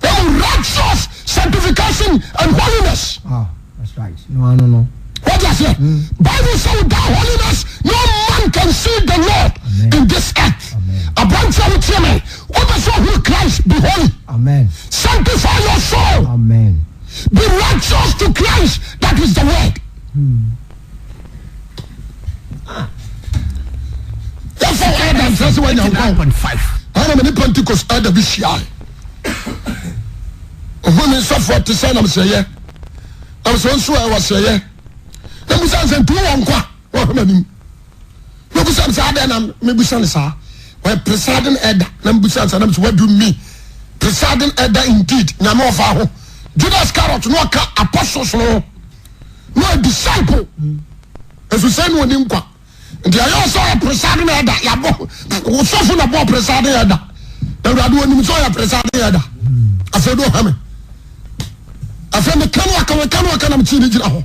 Wɔn righteous sanctification and holiness. Ah, that's right. No, no, no. What does it? Bible say without holiness, no man can see the Lord Amen. in this earth. Amen. Aberanteɛ a wotie me, wopɛ sɛ ohunu Christ, be holy. Amen. Sanctify your soul. Amen. Be righteous to Christ. That is the word. Yɛfa wo ɛda nkyerɛ sɛ woanya nkwa o. 89.5. Ɛna me ne Pentecost ɛda bi hyiae. Ohun me nsɔfoɔ te sɛ nam sɛ yɛ. Nam sɛ nso ɛwɔ sɛ yɛ. Na musa sɛ nti wowɔ nkwa na ɔhwɛ m'anim. Na obusa me sɛ adɛn na mebusa no saa. Ɔyɛ presiding elder na mebusa no sɛ nam sɛ what do you mean? Presiding elder indeed. Nyame ɔfa ho. Judas Iscariot no ɔka apostles no no a disciple. Nso sɛ no ɔni nkwa. Nti ɛyɛ sɛ ɔyɛ presiding elder yabɔ wosɔfo na bɔ presiding elder. Awurade onim sɛ ɔyɛ presiding elder. Afei do ɔhwɛ me. Afei meka no aka meka no aka na mekyi ne gyina hɔ.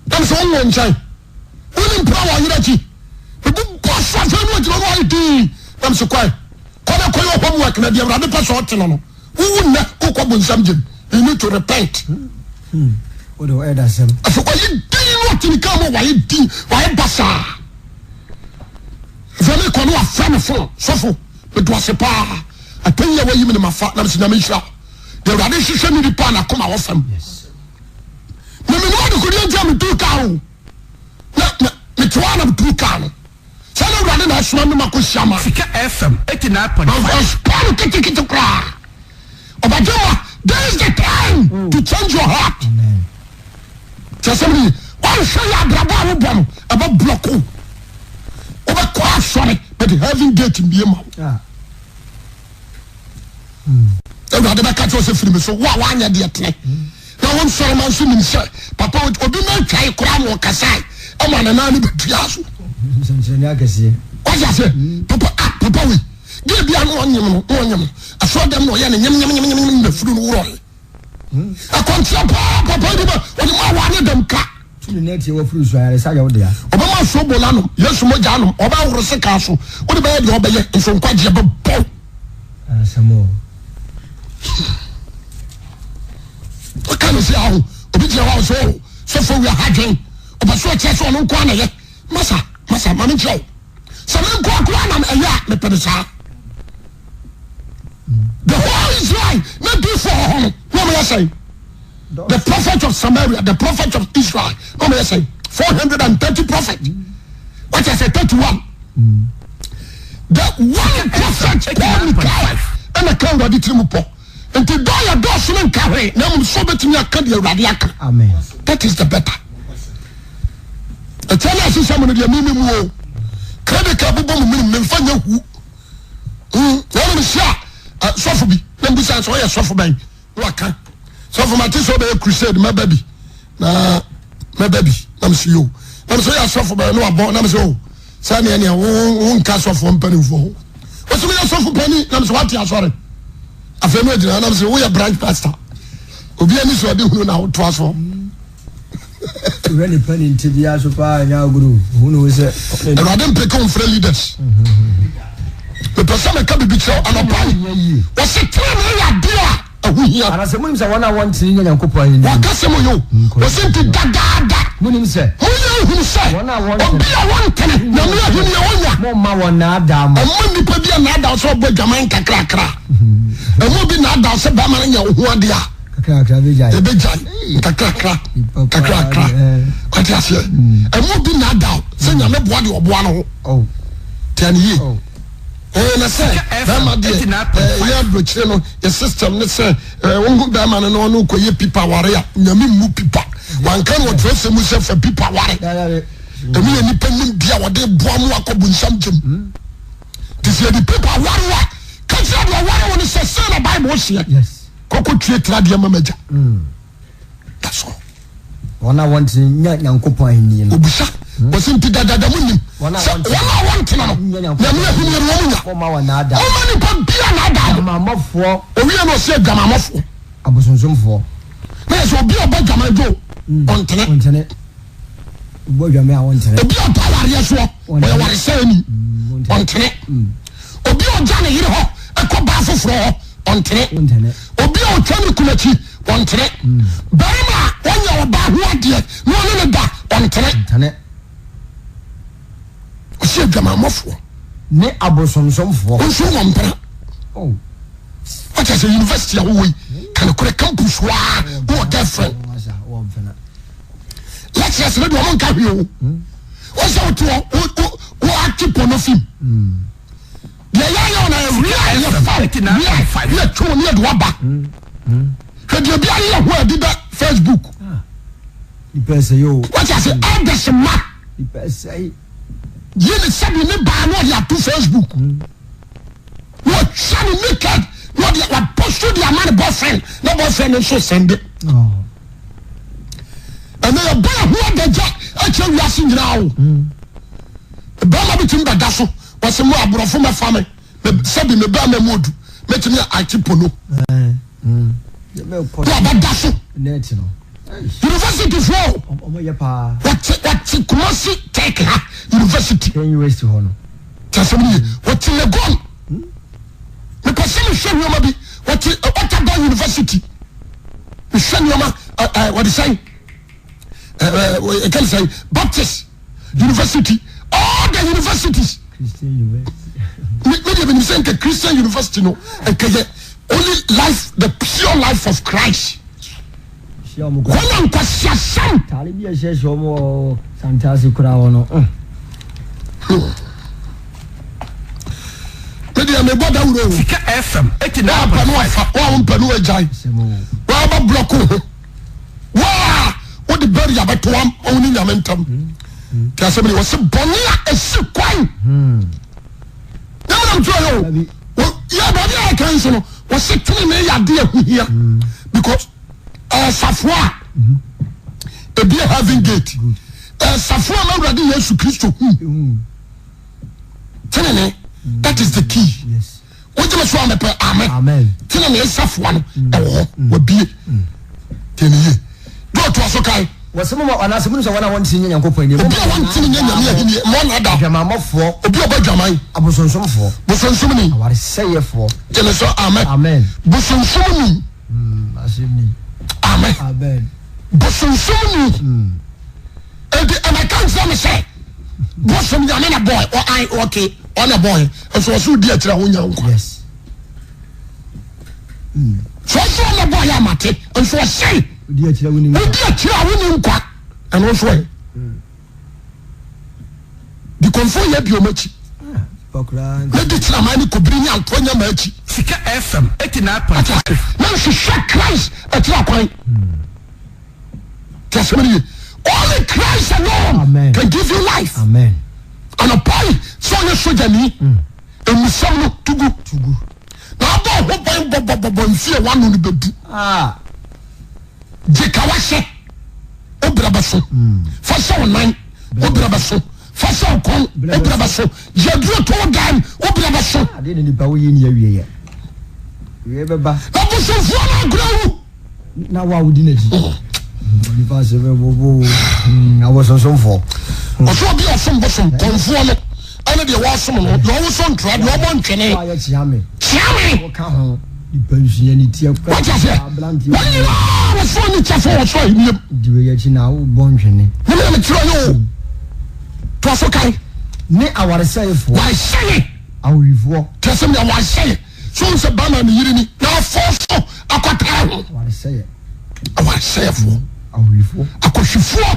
Na mesɛ wɔn wɔ nkyɛn. Wonim mpira wɔ ayerɛ akyi. Mebobɔ so afei no agyina no ayɛ dii. Na mesɛ kɔe. Kɔ na kɔyɛ homework na deɛ Awurade pɛ sɛ ɔte no no. Wowu nnɛ wokɔ bonsam gyem. You need to repent. Afei wayɛ din no ɔte ne kaa mu wayɛ din wayɛ basaa. Afei mekɔ no wafrɛ me fon sɔfo medo ase paa. Atɛn yi a wayi me no mafa na mesɛ Nyame nhyira wo. Deɛ Awurade hwehwɛ ne nipa a n'akoma wɔ fam. Na menim adekodeɛ nti a metuu kaa o. Na mete hɔ a na metuu kaa no. Sɛ na Awurade na asoma me ma kɔhyia ma. Sika FM 89.5. Ɔspaa no ketekete koraa. Ɔbadwemma, this is the time mm. to change your heart. Kyɛ sɛ mene wɔnhwɛ yɛ abrabɔ a wobɔ no ɛbɛ blɔko. Wobɛkɔ asɔre but heaven gate mbie ma wo. Ah. Awurade bɛka kyerɛ sɛ firi me so wo a woanyɛ deɛ tene na wo nsɔrema nso nim sɛ papa obi ma atwae koraa ma ɔkasae ama ne nan no bɛtua so. Wate aseɛ papa ah papa wei deɛ bia na ɔnyem no na ɔnyem no asɔre dɛm na ɔyɛ no nyem nyem nyem nyem na furu no worɔe akwankyerɛ paa papa yi ma ɔde ma wa ne dɛm ka. Tumi na ɛteɛ wafuru so ayaresa yɛ wo dea. Ɔbɛma sobo no anom, Yesu mogya anom, ɔbɛhoro sekan so, wode bɛyɛ deɛ ɔbɛyɛ, nso nkwagyeɛ bɛbɔ. Asɛm o. Ɔka ne sɛ aho, obi gyina hɔ a ɔsɛ o, sɔfo wia ha dwen, ɔpɛ so ɔkyerɛ sɛ ɔno nko ara na ɛyɛ. Masa, masa, ma menkyerɛ wo. Sɛ me nko ara na ɛyɛ a, mepɛ no saa. The whole Israel na difoɔ wɔ hɔ no, na wɔyɛ sɛn? The prophet of Samaria, the prophet of Israel, na wɔyɛ sɛn? 430 prophet. What I say, 31. The one prophet called Micaiah, ɛna ka Awurade tiri mu pɔ. Nti dɔ yɛ dɔɔso no nka hwee, na mmom sɛ wobɛtumi aka deɛ Awurade aka. Amen. That is the better. Ɛkyɛ no ahyehyɛ mu no deɛ mimi mu o. Credit card bobɔ mu menim memfa nyɛ hu. Na ɔno mehyia sɔfo bi na mbusa sɛ ɔyɛ sɔfo bɛn na waka sɔfo mate sɛ ɔbɛyɛ crusade mɛba bi na mɛba bi na mesɛ yo na mesɛ ɔyɛ sɔfo bɛn na wabɔ na mesɛ o sɛ neɛ neɛ wo nka sɔfoɔ mpanimfoɔ ho ɔsɛ meyɛ sɔfo pani na mesɛ wate asɔre afei no agyina na mesɛ woyɛ branch pastor obi ani sɛ ɔde hunu na wotoa soɔ Wura nipa ne nti biara so paa nyɛ agorɔ o. Hu ne sɛ. Awurade mpeke wo mfrɛ leaders. Mepɛ sɛ meka biribi kyerɛ wo anɔpa yi. Wɔse tenenee yɛ adeɛ a ɛho hia. Anasɛ monim sɛ wɔn a wɔntene nyɛ Nyankopɔn ahenni mu. Wɔka sɛ moyɛ o. Wɔse nti dadaada. Monim sɛ. Monyɛ nhunu sɛ. Wɔn a wɔntene. Obi a wɔntene Nyame ahenni ɔnya. Momma wɔn nnaadaa mo. Ɛmma nnipa bi annaadaa wo sɛ ɔbɔ adwaman nkakrakra. Ɛmma obi nnaadaa wo sɛ bɛrima no nyɛ wo ho adeɛ a. Kakrakra bɛgyae. Ɛbɛgyae nkakrakra kakrakra. Wate aseɛ? Ɛmu obi nnaadaw sɛ nyame boa deɛ ɔboa no ho. Oh. Tiɛ ne yie. Oh. Ɛɛ na sɛ bɛrima deɛ ɛyɛ aburokyire no yɛ system ne sɛ ɛɛ wohu bɛrima no na ɔno kɔyɛ pipa ware a nyame mmu pipa. Wanka no ɔtwerɛ sɛ mu sɛ fa pipa ware. Ɛmu yɛ nipa nim deɛ wɔde boa mu akɔ bonsam gyem. Te sɛ yɛde pipa ware a ka kyerɛ deɛ ɔware wo no sɛ sɛ na Bible seɛ. Yes. Kɔkɔ tue tra deɛ ma m'agya. That's all. Wɔn a wɔntene nya Nyankopɔn ahenni no. Obisa, wɔsi nti dadada mo nim Wɔn a sɛ wɔntene wɔn a wɔntene no nya Nyankopɔn Nyame ahenni no wɔn nya. Momma wɔn nnaadaa. Momma nipa bia nnaadaa mo. Adwamammɔfoɔ. Owie no ɔsi adwamammɔfoɔ. Abosonsomfoɔ. Na yɛ sɛ obi a ɔbɔ adwaman dwo ɔntene. Ɔntene. Ɔbɔ adwaman a ɔntene. Obi a ɔtɔ awareɛ soɔ ɔyɛ waresɛeni ɔntene. Obi a ɔgya ne yere hɔ kɔ baa foforɔ hɔ ɔntene. Obi a ɔtwa ne kunu akyi ɔntene. Barima a ɔnyɛ ɔbaa ho adeɛ na ɔne ne da ɔntene. Ɔsi adwamammɔfoɔ. Ne abosonsomfoɔ. Nso wɔ mpena. Oh. Ɔkyɛ sɛ university a wowɔ yi kanokorɛ campus hɔ a wowɔ girlfriend. Lecturers no deɛ ɔmo nka hwee o. Wɔn sɛ wote hɔ wo wo wo ate pɔnɔ fim. Deɛ yɛayɛ wɔn ayɛ wia yɛ fa wia yɛ twe wɔn yɛ de waba. Hwɛ deɛ bi ayɛ ho a ɛde da Facebook. Wɔte ase elders ma. Yi ne sɛbi ne baa na ɔde ato Facebook. Na ɔtwa ne naked na ɔde wabɔ. Ɔposto de ama ne boyfriend na boyfriend no nso sɛnde. Oh. Ɛnɛ yɛbɔ yɛ ho adagya akyerɛ wiase nyinaa o. Bɛrima bi tumi bɛda so wɔsɛ mo aborɔfo mɛfa me sɛbi me bɛrima mu odu mɛtumi ate pono. Na ɔbɛda so. University foɔ wɔte wɔte Kumasi Tech ha university. Tí a sɛm ni yie wɔte Legon. Mepɛ sɛ mehwɛ nneɛma bi wɔte Ottawa University mehwɛ nneɛma ɛɛ wɔde sɛn ɛɛ ɛka ne sɛn Baptist University all the universities me me deɛ menim sɛ nka Christian University no nka yɛ only life the pure life of Christ. Wɔn na nkwasiasɛm. Taale bi a ɛhyɛhyɛ wɔn wɔ Santase koraa hɔ no. Me deɛ mebɔ dawuro o. Sika FM 89.5. Wɔn afa wɔn a wɔmpɛ no agyae. Wɔn aba blɔko ho. Wɔn a wɔde bɛri abɛto wɔn wɔn ne nyame ntam. Tí asɛm ni wɔsi bɔnne a esi kwan. Nyame nam tí ɔyɛ o. Yɛ bɔnne a ɛka nso no wɔsi tene ne yɛ adeɛ ho hia because. Ɛsafoa a ebie heaven gate. Ɛsafoa ma Awurade Yesu Kristo hu. Tenene, that is the key. Wogye me so a mepɛ amen. Tenene safoa no ɛwɔ hɔ wabie. Tiɛ ne yie. Dɛ ɔtoa so kae. Wɔsɛ mo ma anaasɛ mo nim sɛ wɔn a wɔntene nyɛ Nyankopɔn anim. Obi a wɔntene nyɛ Nyame ahenni mma ɔnna da. Adwamammɔfoɔ. Obi a ɔbɔ adwaman. Abosonsomfoɔ. Bosonsomni. Awaresɛeɛfoɔ. Gye me so amen. Amen. Bosonsomni. Amen. Bosonsomni. Enti ɛmɛka nkyerɛ me sɛ bosom nyame na bɔɔ ɔ an ɔke ɔna bɔɔ nso ɔso di akyerɛ ho nya nkwa. Yes. So ɔso ɔna bɔɔ yɛ amate nso ɔsɛe. Odi akyerɛ wo ni nkwa. Odi akyerɛ wo ni nkwa. Ɛno nso ɛ. Di kɔnfo yɛ bi ɔmo akyi. Na di kyerɛ aman ne kobiri ne antoa nya ma akyi. Sika FM 89.5. Na nhwehwɛ Christ akyiri akwan. Tí a sɛm ni ye. Only Christ alone Amen. can give you life. Amen. Anɔpa yi sɛ ɔyɛ sogyani emusɛm no tugu. Tugu. Na abɔ ho ban bɔbɔbɔbɔ mfie wano no bɛdu. Ah. Gye ka wahyɛ wo berɛ bɛso. Fa hyɛ wo nan wo berɛ bɛso. Fa hyɛ wo kɔn wo berɛ bɛso. Gye aduro to wo dan wo berɛ bɛso. Adeɛ na nipa woyɛ ni awie yɛ. Wie bɛba. Na bosomfoɔ no agorɔ awu. Na wo a wodi n'akyi. Nipa ase bɛ bobo abosonsomfoɔ. Ɔsɛ obi a ɔsom bosom kɔnfoɔ no ɛne deɛ wɔsom no deɛ ɔwoso ntora deɛ ɔbɔ ntwene. Woayɛ kyeame. Kyeame. Woka ho. Nipa nsua ne ti akura. Wate aseɛ? Aberanteɛ. Wɔn nyinaa wɔsoɔ ne kyɛfo wɔ soro ahenni mu. Di wei akyi na wobɔ ntwene. Ne mena mekyerɛ yɛ o. Toa so kan. Ne awaresɛefoɔ. Waresɛe. Ahohwifoɔ. Kyerɛ sɛ nea waresɛe. So n sɛ bɛrima ne yere ni na afɔ so akɔtaa ho. Awaresɛeɛ. Awaresɛefoɔ. Ahohwifoɔ. Akɔhwifoɔ.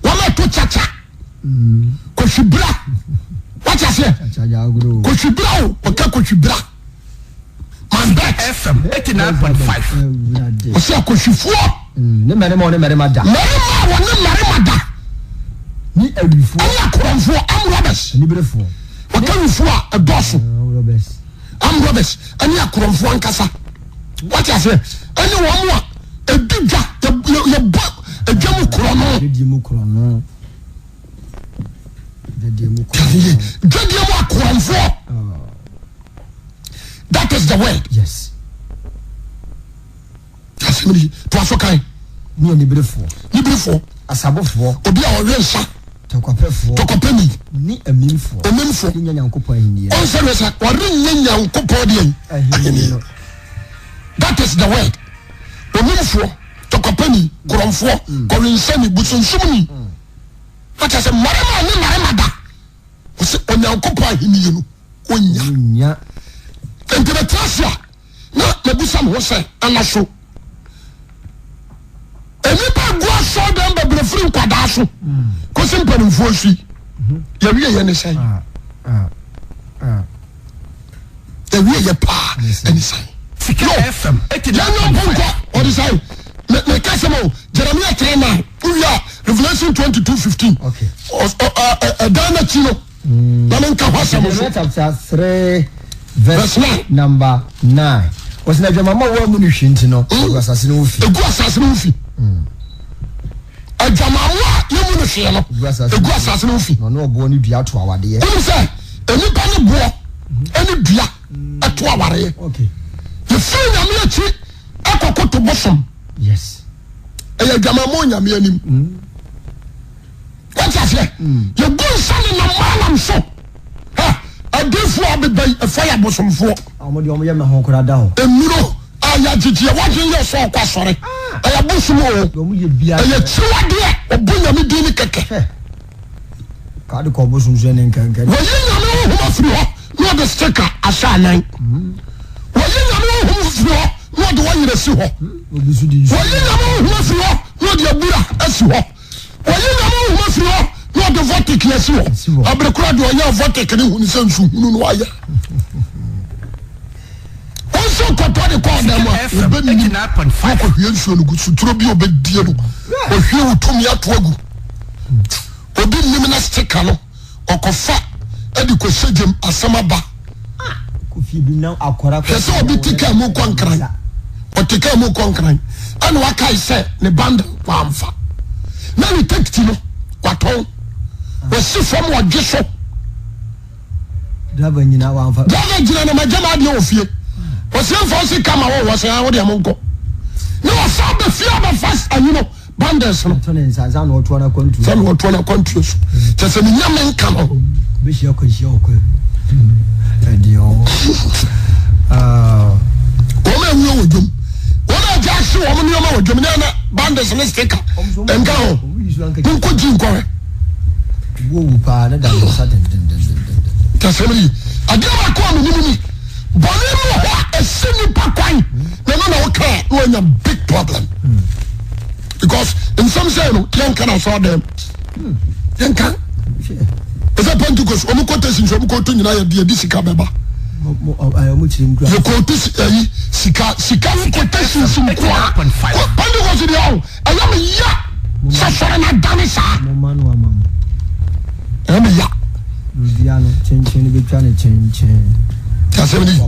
Wɔn a ɛto kyakya. Kɔhwibra. Wate aseɛ? Kɔhwibra o. Ɔka kɔhwibra. Man bet. FM 89.5. Ɔsɛ akɔhwifoɔ. Ne mmarima a wɔne mmarima da. Mmarima a wɔne mmarima da. Ne awifoɔ. Ɛne akorɔmfoɔ, armed robbers. Aniberefoɔ. Wɔka wifoɔ a ɛdɔɔso. Armed robbers. Armed robbers ɛne akorɔmfoɔ ankasa. Wate aseɛ? Ɛne wɔn a ɛdi dwa yɛbɔ ɛdwa mu korɔno. Dwadie mu korɔno. Dwadie mu korɔno. Dwadie mu akorɔmfoɔ. That is the word. Yes. Asɛm ni to aso kan. Ne aniberefoɔ. Niberefoɔ. Asabofoɔ. Obi a ɔwe nsa. Tɔkwapɛfoɔ. Tɔkwapɛni. Ne amimfoɔ. Amimfoɔ. Rennya Nyankopɔn ahennie. Ɔnsɛ deɛ sɛ ɔrennya Nyankopɔn deɛ ahennie no. That is the word. Omimfoɔ, tɔkwapɛni, korɔmfoɔ, kɔwensani, bosonsomni. Wate sɛ mmarima ne mmarima da. Ɔsɛ Onyankopɔn ahennie no ɔnnya. Nti bɛtena ase a na mabisa me ho sɛ ana so nnipa gu asɔre dɛm bebree firi nkwadaa so kɔsi mpanimfoɔ so yi yɛwie yɛ ne sɛn yɛwie yɛ paa ɛne sɛn Sika FM yɛnyɛ mpo nkɔ ɔde sɛn meka sɛm o Jeremiah 3 9 wowie a Revelation 22 15 ɛdan no akyi no na menka ho asɛm nso. Jeremiah chapter 3 verse Verse 9. number 9. Wɔsi na adwamammɔ a wɔammu no hwee nti no, egu asase no ho fi. Egu asase no ho fi. Adwamammɔ a yɛmmu no hwee no, egu asase no ho fi. Na ɔne ɔboɔ ne dua to awadeɛ. Wonim sɛ nnipa ne boɔ ne dua to awareɛ. Yɛfiri Nyame akyi ɛkɔkoto bosom. Yes. Ɛyɛ adwamammɔ Nyame anim. Wate aseɛ? Yɛgu nsa nenam maalam so. Adiifoɔ a beba yi ɛfa yɛ abosomfoɔ. Wɔn deɛ wɔn yɛ mɛ ho koraa da hɔ. Nnuro a yɛagyegyeɛ wadwen yɛ sɛ ɔkɔ asɔre. Ɛyɛ bosom o. Wɔn yɛ bia. Ɛyɛ kyiriwadeɛ ɔbɔ nyame din ne kɛkɛ. Kaade kɔ bosom so ne nkankan. Wɔyi nyame honhom afiri hɔ na ɔde sticker ahyɛ anan. Wɔyi nyame honhom firi hɔ na ɔde wɔyerɛ si hɔ. Wɔyi nyame honhom afiri hɔ na ɔde abura asi hɔ. Wɔyi Nyame honhom afiri hɔ na ɔde vortic asi hɔ. Abere kora deɛ ɔyɛ vortic ne hunu sɛ nsu hunu no ayɛ. Wɔn nso kɔtɔ de kɔ ɔdan mu a ɔbɛ nim na ɔkɔhwie nsuo no gu suturo bi ɔbɛdie no ɔhwie wo tumi ato agu. Obi nim na stika no ɔkɔfa de kɔhyɛ gyam asɛm aba. Hwɛ sɛ obi te kaa mu kɔ nkran ɔte kaa mu kɔ nkran ɛna wakae sɛ ne bundle wamfa na ne tekiti no watɔn wasi fam ɔdwe so. Driver nyina wamfa. Driver gyina na magya m'adeɛ wɔ fie wɔsi mfa ɔsi kama wɔ wɔ sɛ awo deɛ mo nkɔ na wɔsan bɛ fie abɛfa ayi no. Bundles no. Ɔtɔ ne nsa ansa na ɔtoa n'akwantuo. Sɛ na ɔtoa n'akwantuo so. Kyɛ sɛ ne nyame nka no. Bɛhyia kwanhyia wɔ kwan mu. Ɛdeɛ ɔwɔ. Wɔn a ewuo wɔ dwom. Wɔn a gya ahye wɔn nneɛma wɔ dwom. Ne ɛna bundles ne sticker. Nka ho. Nko gyi nkɔhwɛ. Wuo wu paa ne da ne nsa dendendendenden. Kyɛ sɛ ne yi. Adeɛ baako a menim ni. Bɔne bi wɔ hɔ a ɛsi nipa kwan na ɛno na woka a na wanya big problem because nsɛm sɛ no yɛnka na asɔre dɛm yɛnka ɛsɛ Pentecost wɔn quotation sɛ wɔn kɔɔto nyinaa yɛ deɛ de sika bɛba yɛ kɔɔto ɛyi sika sika ho quotation si nkoa Pentecost deɛ ɔho ɛyɛ me ya sɛ sɔre na dane saa ɛyɛ me ya. Dua no kyenkyen no bɛtwa no kyenkyen. Asɛm ni. Ɛɛ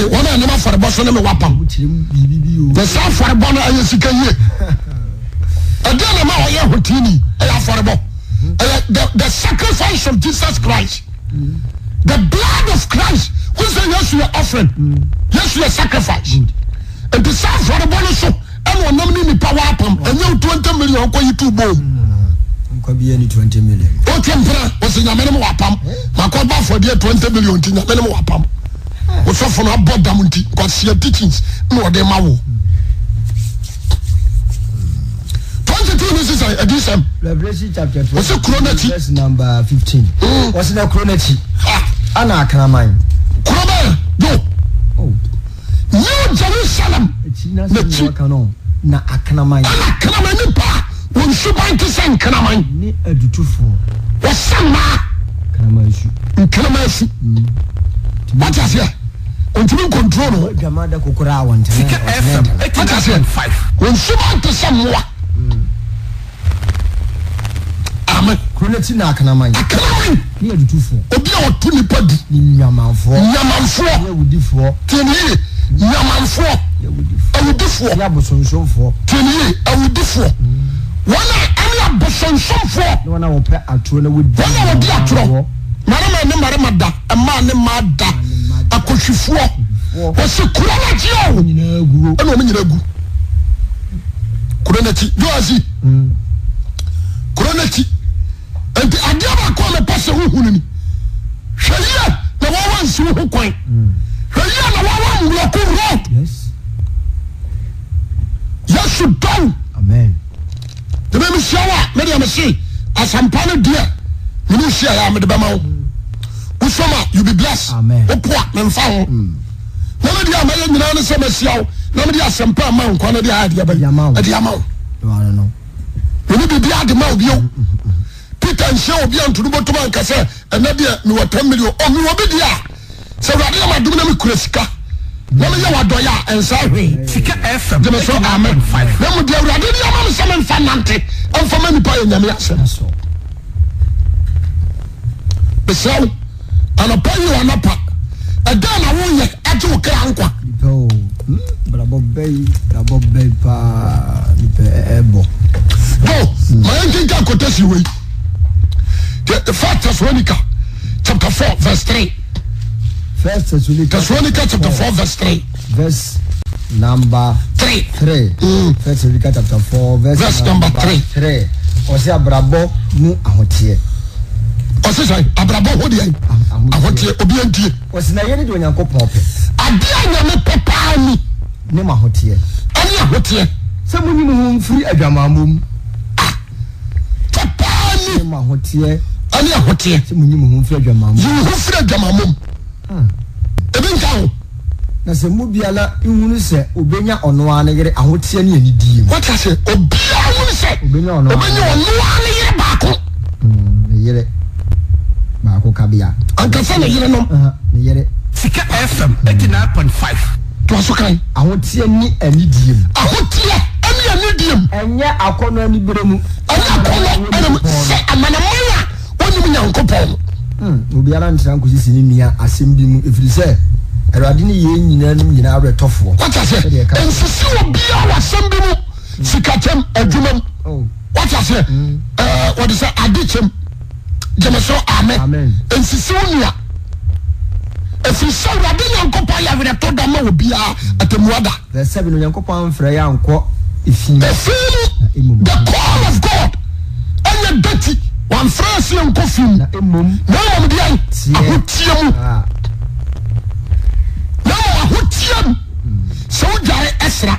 wɔn a nam afɔrebɔ so ne me wapam. Na saa afɔrebɔ no ɛyɛ sika yie. Ɛdeɛ na ma ɔyɛ hotini ɛyɛ afɔrebɔ. Ɛyɛ the the sacrifice of Jesus Christ. The blood of Christ. Wọ́n sɛ Yesu yɛ offering. Yesu yɛ sacrifice. Nti saa afɔrebɔ no so. Ɛna ɔnam ne nipa wɔ apam ɛnyɛ wo 20 million kɔ yi tu bom. Nkwa bi ni 20 million. O twe mpena wɔsi nyame ne mo wɔ apam makɔ ba afɔdeɛ 20 million nti nyame ne mo wɔ apam. Wosɔfo no abɔ dam nti nkwasia teachings na ɔde ma wo. 22 ne sisan adiyisɛm. Revelation chapter 20. Wɔsi kuro n'akyi. Verse number 15. Wɔsi na kuro n'akyi. Ana akraman. Kuro bɛn do. Oh. New Jerusalem n'akyi. Na akraman. Ɛna kraman nipa a wɔn suban te sɛ nkraman. Ne adutofoɔ. Wɔsɛ mmaa. Nkraman su. Nkraman su. Wate aseɛ? Ntumi nkontro no. Adwama da kokora a wɔn tene. Sika FM Wate aseɛ? 89.5. Wɔn suban te sɛ mmoa. Amen. Kuro n'akyi na akraman. Akraman. Ne adutofoɔ. Obi a ɔto nipa du. Ne nwamanfoɔ. Nwamanfoɔ. Ne awudifoɔ. Tie ne yie. Nwamanfoɔ. Awudifoɔ. Ne abosonsomfoɔ. Tie ne yie. Awudifoɔ. Wɔn a ɛne abosonsomfoɔ. Ne wɔn a wɔpɛ atorɔ na wɔdi. Wɔn a wɔdi atorɔ. Mmarima ne mmarima da. Mmaa ne mmaa da. Akɔhwifoɔ. Wɔsi kuro n'akyi o. Ɛna wɔn nyinaa gu. Kuro n'akyi. Joasi. Kuro n'akyi. Nti adeɛ baako a mepɛ sɛ wohu no ni, hwɛ yie na wawa nsi wo ho kwan. Hwɛ yie na wawa mmlɔko road. Yesu dɔw. Amen. Ebe mehyia wo a, me deɛ mese asɛmpa no deɛ mene wohyia yɛ a mede bɛma wo. Wosom a you be blessed. Wopo a memfa ho. Mm. Na me deɛ a mɛyɛ nyinaa ne sɛ mahyia wo na mede asɛmpa ama nkwa no de ayɛ deɛ bɛyɛ ɛde ama wo. Mene biribiara de ma wo bio. Peter nhyia obi a ntono bɔtɔm anka sɛ ɛnɛ deɛ mewɔ 10 million. Ɔ mewɔ bi deɛ a sɛ Awurade yɛ m'adom na mekura sika na meyɛ w'adɔeɛ a ɛnsa hwee. Sika FM Gyeme so amen. 89.5. Na mmom deɛ Awurade de ama me sɛ memfa nante mfa ma nipa yɛ Nyame asɛm. Mesrɛ wo anɔpa yi o anɔpa. Ɛdɛn na woyɛ agye wo kra nkwa? Nipa o, hmm, brabɔ bɛyi, brabɔ bɛyi paa, nipa ɛbɔ. Go, ma yɛn nkenkan quotation wei. The First Thessalonica chapter 4 verse 3. First Thessalonica, Thessalonica chapter 4 verse 3. Verse number 3. 3. First Thessalonica chapter 4 verse, verse number 3. 3. Ɔsɛ abrabɔ mu ahoteɛ. Ɔsɛ sɛ abrabɔ ho deɛ ahoteɛ obi antie. Ɔsɛ na yɛ ne deɛ Onyankopɔn pɛ. Adeɛ a Nyame pɛ paa ni. Ne mo ahoteɛ. Ɛne ahoteɛ. Sɛ monyi mo ho mfiri adwamammɔ mu. Ah, pɛ paa ni. Ne mo ahoteɛ. Ɛne ahoteɛ. Sɛ monyi mo ho mfiri adwamammɔ mu. Yi wo ho firi adwamammɔ mu. Ah. Ebi nka ho. Na sɛ mu biara nhunu sɛ obenya ɔno ara ne yere ahoteɛ ne anidie mu. Wate aseɛ? Obiara nhunu sɛ Obenya ɔno ara obenya ɔno ara ne yere baako. Mm, ne yere baako kabea. Ankasa ne yerenom. Aha, ne yere. Sika FM 89.5. Toa so kan. Ahoteɛ ne anidie mu. Ahoteɛ ne anidie mu. Ɛnyɛ akɔnnɔ anibere mu. Ɛnyɛ akɔnnɔ ɛna mu sɛ amanaman a wɔnnim Nyankopɔn no. Hmm, obiara ntena nkosisi ne nua asɛm bi mu, ɛfiri sɛ Awurade ne yɛn nyinaa nom nyinaa awerɛtɔfoɔ. Wate aseɛ? Sɛdeɛ ɛka Nsisi obiara wɔ asɛm bi mu, sikakyɛm, adwuma mu. Oh. Wate aseɛ? Ɛɛ, wɔde sɛ ade kyɛm. Gyeme so, amen. Amen. Nsisi wo nua. Ɛfiri sɛ Awurade Nyankopɔn yɛ awerɛtɔ da ma obiara, atɛmmuo da. Verse 7, Onyankopɔn amfrɛ yɛn ankɔ efi mu. Efi Na mu, mmom the call of God ɛnyɛ dirty, wamfrɛ yɛn sɛ yɛnkɔ fi mu, Na mmom na mmom deɛn? Teɛ. Ahoteɛ mu. Ah. Na mmom ahoteɛ mu. Sɛ wodware ɛsra,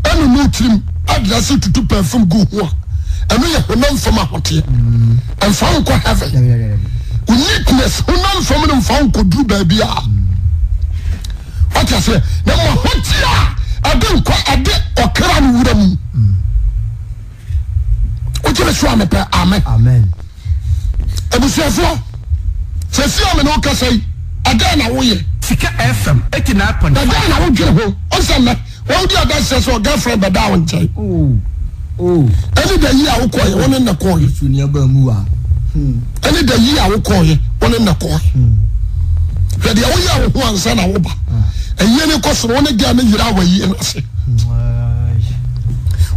ɛnunu wo tirim, ɛdrɛse tutu perfume gu ho a, ɛno yɛ honam fam ahoteɛ. Ɛmfa wo nkɔ heaven. Dabi, dabi, dabi. Wo neatness, honam fam no mfa wo nkɔduru baabi a. Wate aseɛ? Na mmom ahoteɛ a ɛde nkwa ɛde ɔkra no wura mu. Wogye me so a mepɛ amen. Amen. Abusuafoɔ, sɛsi a me ne wo kasa yi, ɛdɛn na woyɛ? Sika FM 89.5. Ɛdɛn na wodwene ho? Ɔnsɛ nnɛ, wɔn di adanseɛ sɛ girlfriend bɛda wo nkyɛn. Oh. Oh. Ɛne da yi a wokɔɔyɛ, wo ne nnɛ kɔɔyɛ. Yesu ni aba mu wa. Hmm. Ɛne da yi a wokɔɔyɛ, wo ne nnɛ kɔɔyɛ. Hwɛ deɛ woyɛ wo ho ansa na woba. Ɛyie ne kɔ soro, wo ne girl no yera wɔ ayie no ase.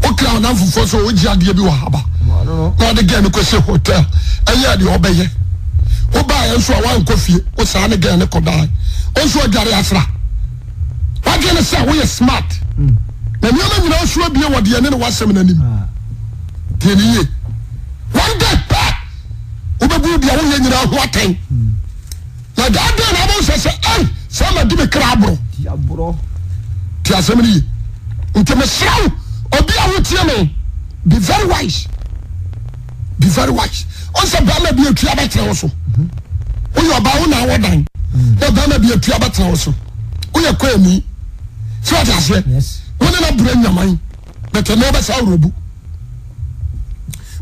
Wokra wo namfofoɔ sɛ wogye adeɛ bi wɔ haba na ɔde girl no kɔhyɛ hotel ɛyɛ deɛ ɔbɛyɛ. Wobaeɛ nso a woankɔ fie, wo saa ne girl no kɔdae. Wo nso adware asra. Wadwene sɛ woyɛ smart. Na nneɛma nyinaa so abie wɔ deɛ ne ne wasɛm no anim. Tie ne yie. One day pɛ wobɛbu deɛ woyɛ nyinaa ho atɛn. Na daa dɛn na wobɛhu sɛ sɛ ei sɛ madi me kra aborɔ. Tie asɛm no yie. Nti mesrɛ wo obi a wotie me be very wise. Be very wise. Ɔn sɛ bɛrima bi atua bɛtena wo so. Woyɛ ɔbaa wo na awɔ dan. Na bɛrima bi atua bɛtena wo so. Woyɛ kwaani. Sɛ wɔte aseɛ. Wo ne no brɛ nyaman. Bɛtɛ na ɔbɛsa awurɔbu.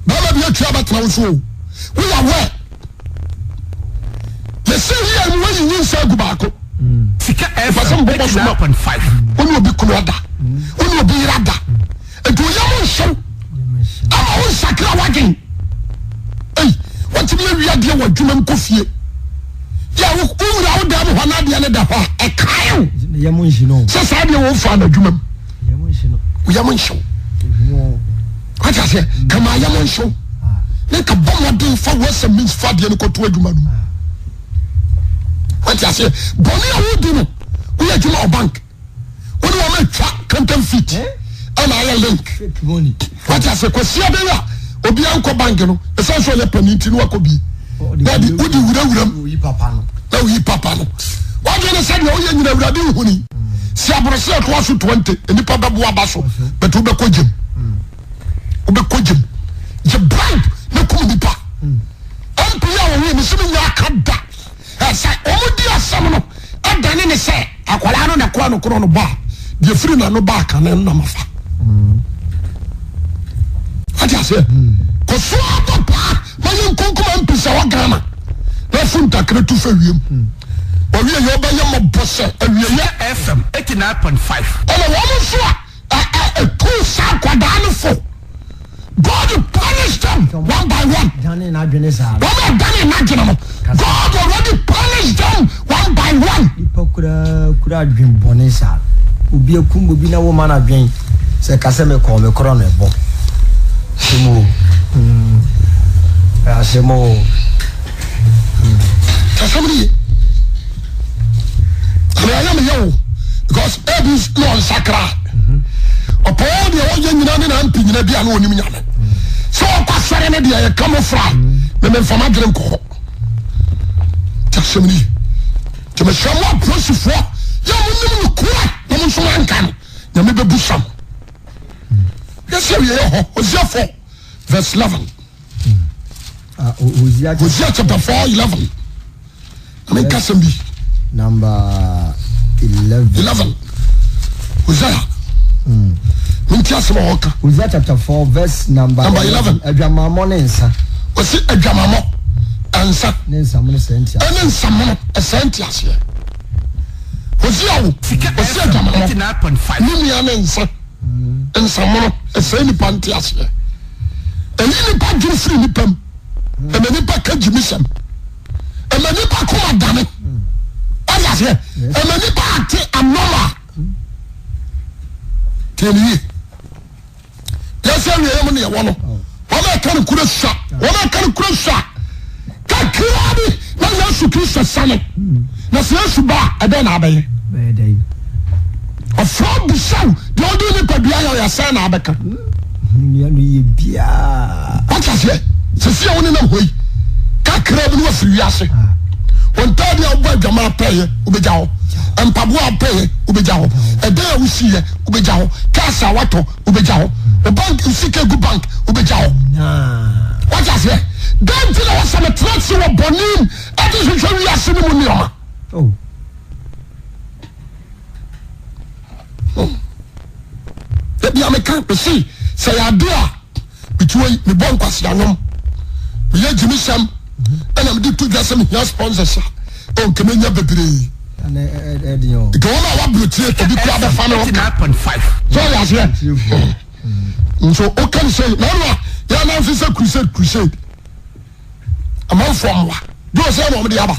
Bɛrima bi atua bɛtena wo so o. Woyɛ aware. Yɛsɛ yi a mu wayi nyinsa agu baako. Sika Ɛfɛ sɛ FM mbobɔ so ma. 89.5. Wo ne obi kunu ada. Wo ne obi yere ada. Nti wo yam nhyew ama wo nsakra w'adwen. Ei, watumi awi adeɛ wɔ adwuma mu kɔ fie. Yɛ wo wura wo dan mu hɔ na adeɛ no da hɔ a, ɛkae wo sɛ saa adeɛ wɔ fa no adwuma mu. Wo yam nhyew. Wate aseɛ? Kama yam nhyew. Ne nka bɔ mmɔden fa words and means fa adeɛ no kɔto adwuma no mu. Wate aseɛ? Bɔne a wodi no, woyɛ adwuma wɔ bank. Wode wɔn atwa counterfeit ɛna ayɛ link. Wate aseɛ? Kwasia bɛyɛ a obiara nkɔ bank no, ɛsiane sɛ ɔyɛ panin nti no wakɔ bi. Na de wode wurawura mu na woyi papa no. Wadwene ne sɛ deɛ woyɛ nyina Awurade nhuni. Si aborɔsɛ ɛtoa so 20, nnipa bɛboa ba so, but wobɛkɔ gyem. Wobɛkɔ gyem. Gye bribe na kum nipa. MP a wɔwɔ mu sɛ menya aka da. Sɛ wɔn di asɛm no ɛdane ne sɛ akwadaa no na ɛkɔɔ no korɔ no ba a, deɛ firi n'ano ba aka no nam afa. Wate aseɛ? Kɔso abɔ paa ma yɛ nkunkum MP sɛ wɔ Ghana na afu ntakra tu fa wiem. Wɔwie yɛ ɔbɛyɛ mɔbɔ sɛ awieyɛ. FM 89.5. Ɛna wɔn nso a ɛtuu saa akwadaa no fo. God punish them one by one. Dane n'adwene saa. Wɔn a dane n'adwene no, God already punish them. them one by one. Nipa koraa kura adwen bɔne saa. Obi akum obi na woma no adwen sɛ ka sɛ mekɔɔ me korɔ no ɛbɔ. Asɛm o. Mm. Asɛm o. Mm. Asɛm no ye. Ɛna ɛyɛ me yɛ o because ebi na ɔnsakra. Ɔpɔn deɛ ɔyɛ nyina ne na mpi nyina bi a na ɔnim nyame. Sɛ ɔkɔ asɔre no deɛ yɛ camouflage. Meme nfa m'adwene nkɔ hɔ. Ti asɛm no ye. Nti mesrɛ mo apolisifoɔ yɛ mo nim no korɛ na mo nso moanka no nyame bɛbu sa mo. Yɛsɛ wie yɛ hɔ Hosea 4 verse 11. Ah, Hosea Hosea chapter 4 11. Na menka sɛm bi. Number 11. 11. Hosea. Mm. Menti asɛm a ɔka. Hosea chapter 4 verse number, number 11. Adwamammɔ ne nsa. Ɔsi adwamammɔ nsa. Ne nsamono sɛ nti aseɛ. Ɛne nsamono ɛsɛ nti aseɛ. Hosea wo. Ɔsi adwamammɔ. Ne nua ne nsa. Nsamono ɛsɛ nipa nti aseɛ. Ɛyi nipa dwene firi nipa mu. Ɛma nipa ka gyimisɛm. Ɛma nipa koma dane. Ɔdi aseɛ. Ɛma nipa ate abnormal. Tie ne yie. Yɛsɛ awieɛ mu ne yɛwɔ no. Wɔn a ɛka no kura sua. Wɔn a ɛka no kura sua. Kakraa bi na Yesu Kristo sane. Na sɛ Yesu ba a, ɛdɛn na abɛyɛ? Ɔfrɛ busaw deɛ ɔde nipadua yɛ ɔyɛ sɛn na abɛka. Wate aseɛ? Sɛsi a wonenam hɔ yi, kakra bi na wafiri wiase. Wɔn ntaade a wobɔ adwaman apɛyɛ, wobɛgya hɔ. Mpaboa a wopɛyɛ, wobɛgya hɔ. Ɛdan a wosiyɛ, wobɛgya hɔ. Cars a watɔ, wobɛgya hɔ. Wo bank, wo sika egu bank, wobɛgya hɔ. Wate aseɛ? Dɛn nti na wɔsɛ metena ase wɔ bɔne mu ɛde hwehwɛ wiase no mu nneɛma? Oh. Hmm. Ebia meka mese sɛ yɛ ade a metuo yi mebɔ nkwasea nwom meyɛ gyimisɛm ɛna mede to dwa sɛ mehia sponsors a ɔnka oh, menya bebree nka wɔn a waburokyire obi kura bɛfa ne ɔka sɛ ɔyɛ aseɛ nso woka ne sɛ na ɔno a yɛananse sɛ crusade crusade amanfoɔ mmoa de ɔsɛ na ɔmde aba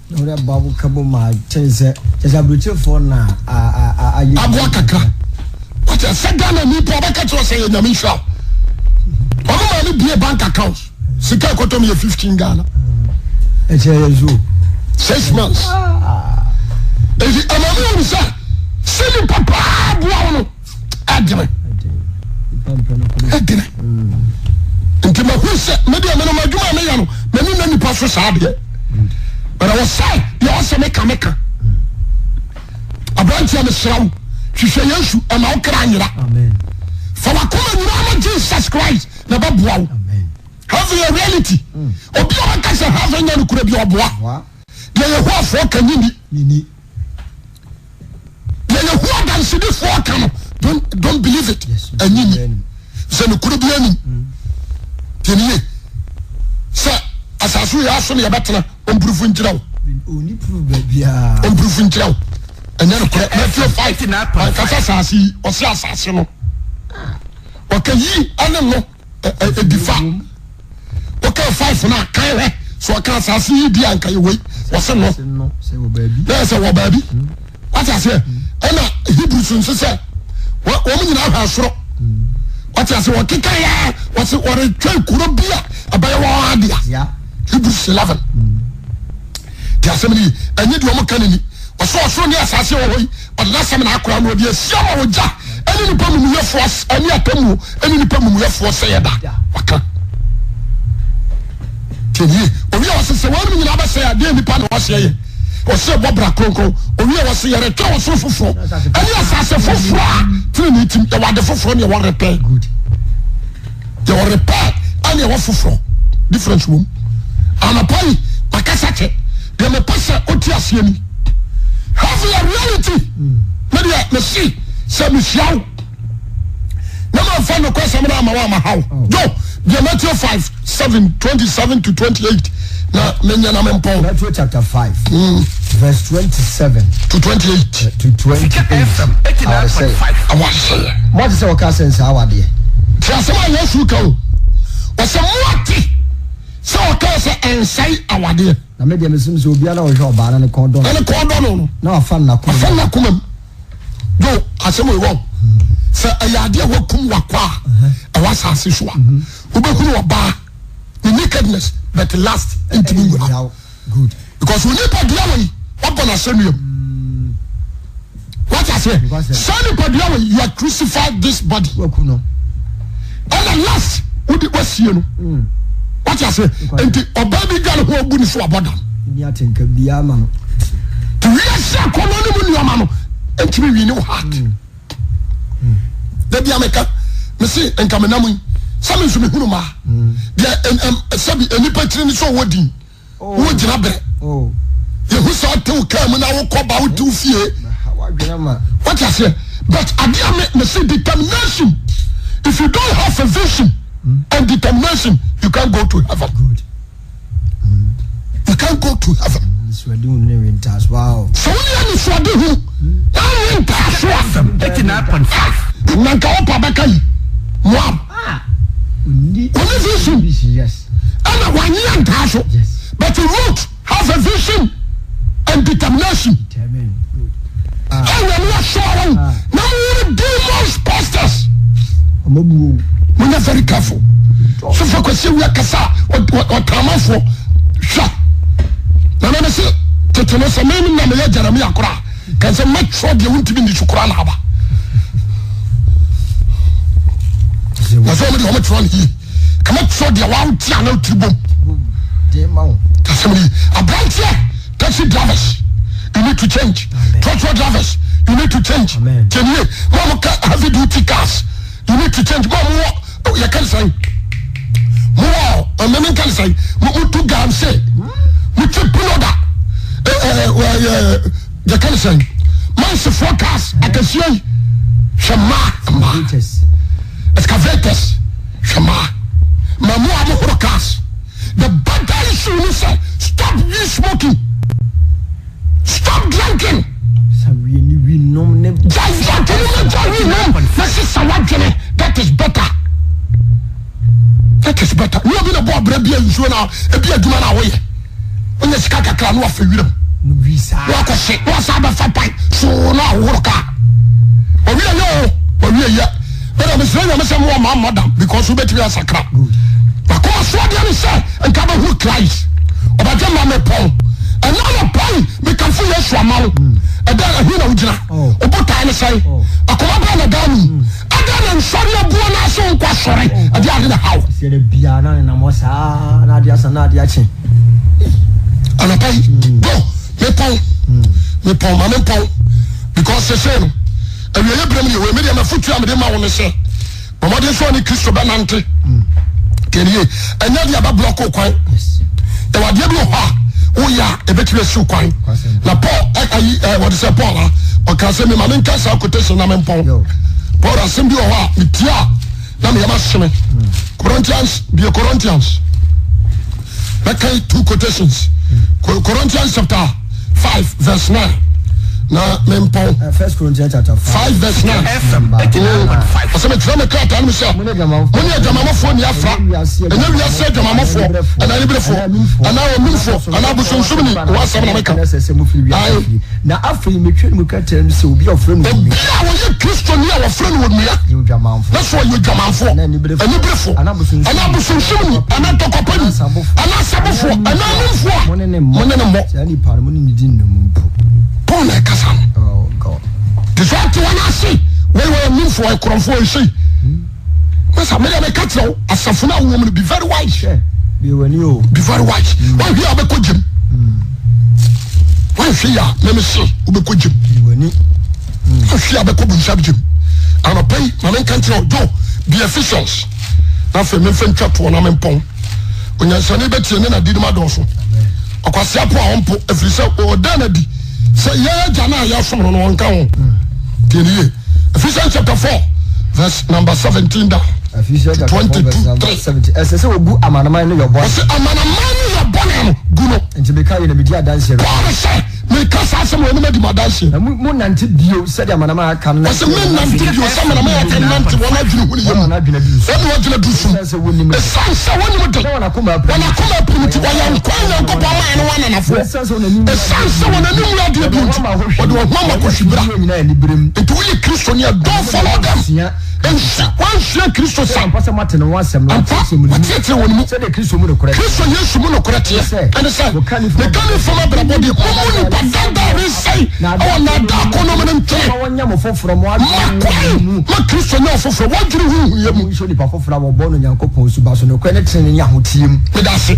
na ɔde aba wo kabo ma kyɛn sɛ kyɛ sɛ aburokyerefoɔ na ayɛ aboa kakra wɔkyɛ sɛ Ghana nipa ɔbɛka kyerɛ sɛ yɛ nyame nhyira ɔmo maa ne bie bank account sika ɛkɔtɔ mi yɛ 15 Ghana ɛkyɛ yɛ so 6 months ɛti ɛma mi wɔn sɛ sɛ nipa paa boa wo no ɛdene ɛdene nti mahu sɛ medeɛ menom adwuma a meyɛ no m'ani na nipa so saa deɛ but ɛwɔ sɛ deɛ ɔsɛ meka meka aberanteɛ mesrɛ wo hwehwɛ Yesu ɛma wo kra nyera fa wakoma nyinaa ma Jesus Christ na ɛbɛboa wo heaven yɛ reality obi a ɔka sɛ heaven nyɛ nokorɛ bi ɔboa deɛ Yehowafoɔ ka nyini Deɛ Yehowa Adansedifoɔ ka no, don't, don't believe it. Ɛnyi ni. Sɛ nokoro bi anim. Tiɛ ni ye. Sɛ asase yɛ aso na yɛbɛtena, ɔmpurufu nkyerɛ wo. Ɔmpurufu nkyerɛ wo. Ɛnyɛ nokorɛ. Matthew 5. Ɔnkasa asase yi, ɔse asase no. Ɔka yi ɛne no. ɛdi fa woka five no a kan hwɛ so ɔka asase yi di anka yɛ wei wɔse no na yɛ sɛ wɔ baabi wate aseɛ ɛna Hebrews nso sɛ wɔn nyinaa hwɛ soro wate aseɛ wɔkeka yɛ wɔse wɔretwɛn kuro bi a ɛbɛyɛ wɔn adea Hebrews 11 Te asɛm no yi, ɛnyɛ deɛ wɔn ka no ni. Ɔsɛ ɔsoro ne asase wɔ hɔ yi, ɔde n'asɛm na akora no, ɔde asi ama ogya ɛne nipa mumuyɛfoɔ ɛne atemmuo ɛne nipa mumuyɛfoɔ sɛ yɛ da. Waka. Tie nie, owi a ɔsɛ sɛ wɔn nyinaa bɛsɛ adeɛ nipa na ɔsɛ yɛ. Ɔsɛ bɔ bra kronkron. Owi a ɔsɛ yɛretwɛn ɔsoro foforɔ ɛne asase foforɔ a tenenee tim. Yɛwɔ ade foforɔ ne yɛwɔ repɛ. Yɛwɔ repair ɛne ɛwɔ foforɔ difference wom. Anɔpa yi makasa kyɛ deɛ mepɛ sɛ wote aseɛ ni. Have a reality. Me deɛ mese sɛ mehyia wo na mamfa nokwasɛm no ama wo ama ha wo. Jo deɛ Matthew 5 7 27 to 28 na menyɛ na mempɔn. Matthew chapter 5 verse 27 to 28. To 28. Awaresɛeɛ. Awaresɛeɛ. Moate sɛ wɔkaa sɛ nsaa awadeɛ. Te asɛm a Yesu ka o. Ɔsɛ moate sɛ wɔkaa sɛ Ɛnsɛe awadeɛ. Na me deɛ mesom sɛ obiara a ɔhwɛ ɔbaa na ne kɔn dɔ no. Na ne kɔn dɔ no no. Na wafa no n'akoma mu. Wafa no n'akoma mu. Yo, asɛm wei wɔn. Sɛ ɛyɛ adeɛ a wakum wakɔ a ɛwɔ asase so a, wobɛhunu ɔbaa ne nakedness but last ntumi nwura. Good. Because onipadua wei wabɔ n'asɛnnua mu. Wate aseɛ? Saa nipadua wei you are crucified this body. Waku no. Ɛna last wode wasie no. Wate aseɛ? Nti ɔbaa bi dwa ne ho agu ne so abɔ dam. Ni atenka biara ma no. Te wiase akɔnnɔ ne mu nneɛma no ntumi nwi ne wo heart. Da bia meka mese nka menam yi sɛ me nso mehunu maa deɛ sɛbi nnipa tiri ne sɛ ɔwɔ din. Oh. Wo gyina bere. Oh. Yehu sɛ ɔte wo kaa mu na wokɔ ba wote wo fie. What you say? But adeɛ a me me say determination. If you don't have a vision mm. and determination, you can't go to heaven. Good. Mm. You can't go to heaven. Sɛ wọ́n yẹ nisuade hu na wọ́n ntaaso a. 89.5. Na nka wọ́n pa bɛka yi Moab. Onni vision. Yes. Ɛna wanye antaa so. But Ruth has a vision and determination. Ɛna ne asɔre wɔn na mo wɔ demons pastors. Mo nyɛ very careful. Sɔfo Kwesi Awia kasa ɔtaamanfoɔ hwɛ. Na na se tete no sɛ me na meyɛ Jeremia koraa kan sɛ mɛtwerɛ deɛ wontumi nni so koraa na aba. Na sɛ wɔn deɛ wɔn twerɛ no yie. Kama twerɛ deɛ wawote a na wotiri bom. Asɛm ni aberanteɛ taxi drivers you need to change. Trotro drivers you need to change. Tiɛnie mo a mo ka heavy duty cars you need to change. Mo a mo wɔ yɛ ka sɛn mo wɔ ɔmɛmi nka sɛn mo mo tu galamsey mo ti puloda ɛɛ ɛɛ yɛ ka sɛn mansifoɔ cars akɛseɛ yi hwɛ mmaa mmaa. Excavators hwɛ maa ma mo a mo horo cars the better issue ni sɛ stop weed smoking stop drinking. Sawie ni wi nom ne. Gya drink no na gya wi nom na sisa wadwene that is better that is better ní obi na bɔ ɔbrɛ bi a nsuo na ebi adwuma na ahoyɛ. Wonya sika kakra na wafa wiram. Na wakɔhye na wasa abɛfa pan so na ahohoro kaa. Wawie yɛ o, wawie yɛ. Bɛdɛ mesrɛ nyame sɛ mowɔ ma mmɔ dam because wobɛtumi asakra. Wakoma soɔ deɛ ne sɛ nka bɛhuru Christ. Ɔbɛdwe ma mepɔn. Ɛna na pɔn mekamfo Yesu ama wo. Ɛdɛ ɛhe na wogyina? Wobotae ne sɛn? Akoma bɛn na daa mu? Adɛn na nsɔre abuo no ase nkɔ asɔre? Ɛde ade na haw. Sɛ da biara na nenam hɔ saa na ade asa na ade akye. Anɔpa yi go mepɔn mepɔn ma mempɔn because sese no awieyɛ berɛ mu deɛ wei medeɛ mafotu a mede ma wo ne sɛ bɔ mmɔden sɛ ɔne Kristo bɛnante kɛnie ɛnyɛ deɛ bɛblɔko kwan yɛwɔ adeɛ bi wɔ hɔ a woyɛ a ɛbɛtumi asiw kwan na Paul ayi wɔde sɛ Paul a ɔka sɛ mema menka saa quotation na mempɔn Paul asɛm bi wɔ hɔ a metie a na meyɛ mahyeme Corinthians bie Corinthians mɛka two quotations Corinthians chapter 5 verse 9 na mempɔn. Eh, First Corinthians chapter 5 verse 9. Ɔsɛ mekyerɛ me krataa no mu sɛ mo ne adwamammɔfoɔ nni afra, ɛnyɛ wiase adwamammɔfoɔ anaa aniberefoɔ anaa onumfoɔ anaa abosonsomni ho asɛm na meka. Ae. Na afei metwa ne mu krataa mu sɛ obi a wɔfrɛ no Obi a ɔyɛ Kristoni a wɔfrɛ no onua na sɛ ɔyɛ odwamanfoɔ, aniberefoɔ anaa abosonsomni anaa ntɔkwapɛni anaa asabofoɔ anaa anumfoɔ a, mo ne no mmɔ. Saa nipa no, mo ne no di nnommum mpo. Paul na ɛkasa no. Oh God. Te sɛ ɔte wɔn ase, wei wɔyɛ nimfoɔ, ɛkorɔmfoɔ, ɛsei. Masa, meyɛ meka kyerɛ wo, asafo no a wowɔ mu no, be very wise. Bue w'ani o. Be very wise. Woanhwɛ a wobɛkɔ gyem. Woanhwɛ yi a, meme se wobɛkɔ gyem. Bue w'ani. Woanhwɛ a wobɛkɔ bunsam gyem. Anɔpa yi, ma menka nkyerɛ wo, Joe, be Ephesians. Na afei memfa ntwa toɔ na mempɔn. Onyansani bɛtie ne na di no ma dɔɔso. Ɔkwasea po a ɔmpo, ɛfiri sɛ ɔda no adi sɛ yɛn agya no a yɛsom no no ɔnka ho. Tie ne yie. Ephesians chapter 4 verse number 17 down. Ephesians chapter 4 verse number 17. Ɛsɛ sɛ wɔgu amanaman no yɛ bɔne. Ɔsɛ amanaman no yɛ bɔne no gu no. Nti meka yɛ na medi adanseɛ. Paul sɛ. Meka saa asɛm wɔ anim adi mo adanseɛ. Na mo nante bio sɛdeɛ amanaman a aka no nante. Ɔsɛ me nante bio sɛ amanaman a aka no nante wɔn adwene hunu yɛ mu. Wɔn adwene aduru sum. Wɔn adwene aduru sum. Ɛsiane sɛ wɔnnim de. Ɛsiane sɛ wɔnnim de. Na wɔn akoma apirim. Wɔn akoma apirim nti wɔyɛ nkwa a Nyankopɔn maa no wɔn ananafoɔ. Ɛsiane sɛ wɔn anim Ɛsiane sɛ wɔn anim wɔ adeɛ bio nti wɔde wɔn ho ama kɔhwibra. Nti woyɛ Kristoni a don't follow them. Sua. Nsu wɔnsua Kristo sa. Ampa sɛ moate ne ho asɛm no, Ampa, wɔakyerɛkyerɛ mo ne mu. wɔakyerɛkyerɛ wɔn mu. Sɛdeɛ Kristo mu nokorɛ teɛ. Kristo Yesu mu nokorɛ teɛ. Ɛne sɛ, Mo kane fam ne kane fam abrabɔ deɛ, mommu nnipa dada a resɛe wɔ nnaadaa akɔnnɔ mu no ntwene. Momma wɔnyɛ mo foforɔ mo Ma adwene kwan honhom mu. ma Kristo nyɛ wo foforɔ w'adwene honhom mu. Monhyɛ onipa foforɔ a wɔbɔɔ no Onyankopɔn suban so nokorɛ ne tenenee ne ahoteɛ mu. Meda ase.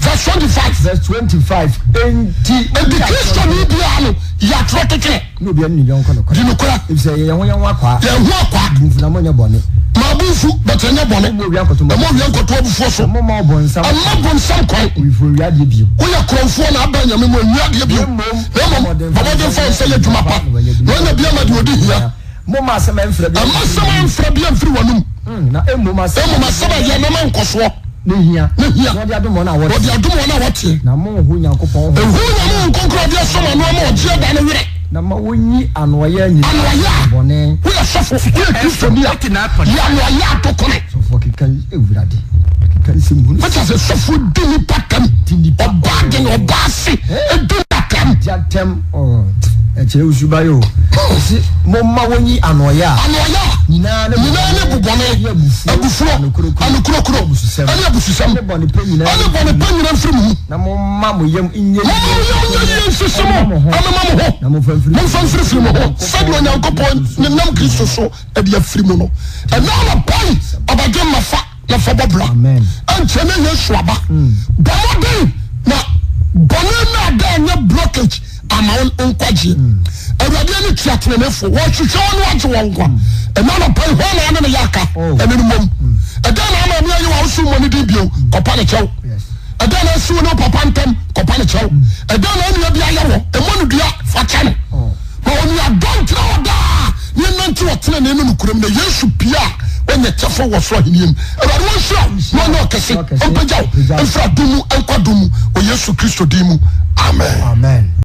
Verse 25. Verse 25, Enti. Enti Kristoni biara no, yɛ atorɔ totwene. Ne obiara ne ne yɔnko nokorɛ. Di nokorɛ. Efisɛ yɛyɛ yɛn ho yɛn ho akwaa. Yɛn ho akwaa. Bo mfu na monyɛ bɔne. Ma bo mfu, but ɛnyɛ bɔne. Mma owia nkɔto mo Mma owia nkɔto abufuo so. Na momma ɔbonsam. Mma bonsam kwan. Owifoɔ nwia adeɛ bio. Woyɛ korɔmfoɔ na aba Nyame mu a, nwia adeɛ bio. Na mmom, Na mmom, bɔ mmɔden fa wo nsa yɛ adwuma pa, na woanya bi ama deɛ ɔdi hia. Momma asɛm a ɛmfra biara Mma asɛm a ɛmfra biara mfiri w'anom. Na mmom asɛm Mmom asɛm a ɛyɛ na ɛma nkɔsoɔ. Ne hia. Ne hia. Na ɔde adom wɔn a wɔteɛ. Ɔde adom wɔn a wɔteɛ. Na monho Nyankopɔn Honhom. Nho Nyame Honhom Kronkron a ɔde asɔ mo ano ama ɔgyeɛ da no werɛ. Na ma wɔnyi anoɔyaa nyinaa. Anoɔyaa. Bɔne. Woyɛ sɔfo, woyɛ Kristoni a, yi anoɔyaa to kone. Sɔfoɔ keka yi, Awurade, keka nsɛm hunu. Wote ase, sɔfoɔ di nipa tam. Di nipa. Ɔbaa de na ɔbaa se, di atɛm. Di atɛm, ɔɔ, ɛkyerɛ wo suban o. Ɔse, momma wɔnyi anoɔyaa. Anoɔyaa. Nyinaa ne Nyinaa ne bobɔne. Ne abufuo. Abufuo. Anokurokuro. Anokurokuro. Abususɛm. Ɛne abususɛm. Ɛne bɔne pɛ nyinaa. Ɛne bɔne pɛ nyinaa mfiri mo mu. Na momma mo yam nyɛ yie. Momma mo yam nyɛ yie nsisi mo, Ɛmema mo ho. ɛmema mo ho. Na momfa mfiri. Momfa mfirifiri mo ho, sɛdeɛ Onyankopɔn ne nam Kristo so de afiri mo no. Ɛnnɛ anɔpa yi, ɔbadwemma fa na fa bɔ bra. Amen. Ɛnkyɛ ne Yesu aba. Bɔ mmɔden na bɔne nnaadaa nyɛ blockage ama wo nkwagyeɛ. Awurade ani tua teneneefoɔ, wɔhwehwɛ wɔn na wɔagye wɔn nkwa. Ɛnnɛ anɔpa yi, hwan na ɔne no yɛ aka? Ɛne no mmom. Ɛdɛn na ama me ayɛ wɔ awosu mmɔ ne din bio? Kɔpa ne kyɛw. Ɛdɛn na asi wo ne wo papa ntam? Kɔpa no kyɛw. Ɛdɛn na onua bi ayɛ wɔ? Mmɔ no dua, fa kyɛ no. Ma onuadɔ ntena hɔ daa, na yɛnnante wɔ tenenee ne nokorɛ mu, na Yesu pue a, wanya kyɛfa wɔ soro ahennie mu. Awurade ɔnhyira wo na ɔnyɛ wo kɛse, ɔmpagya wo mfiri adom mu nkɔ adom mu, wɔ Yesu Kristo din mu, amen. Amen.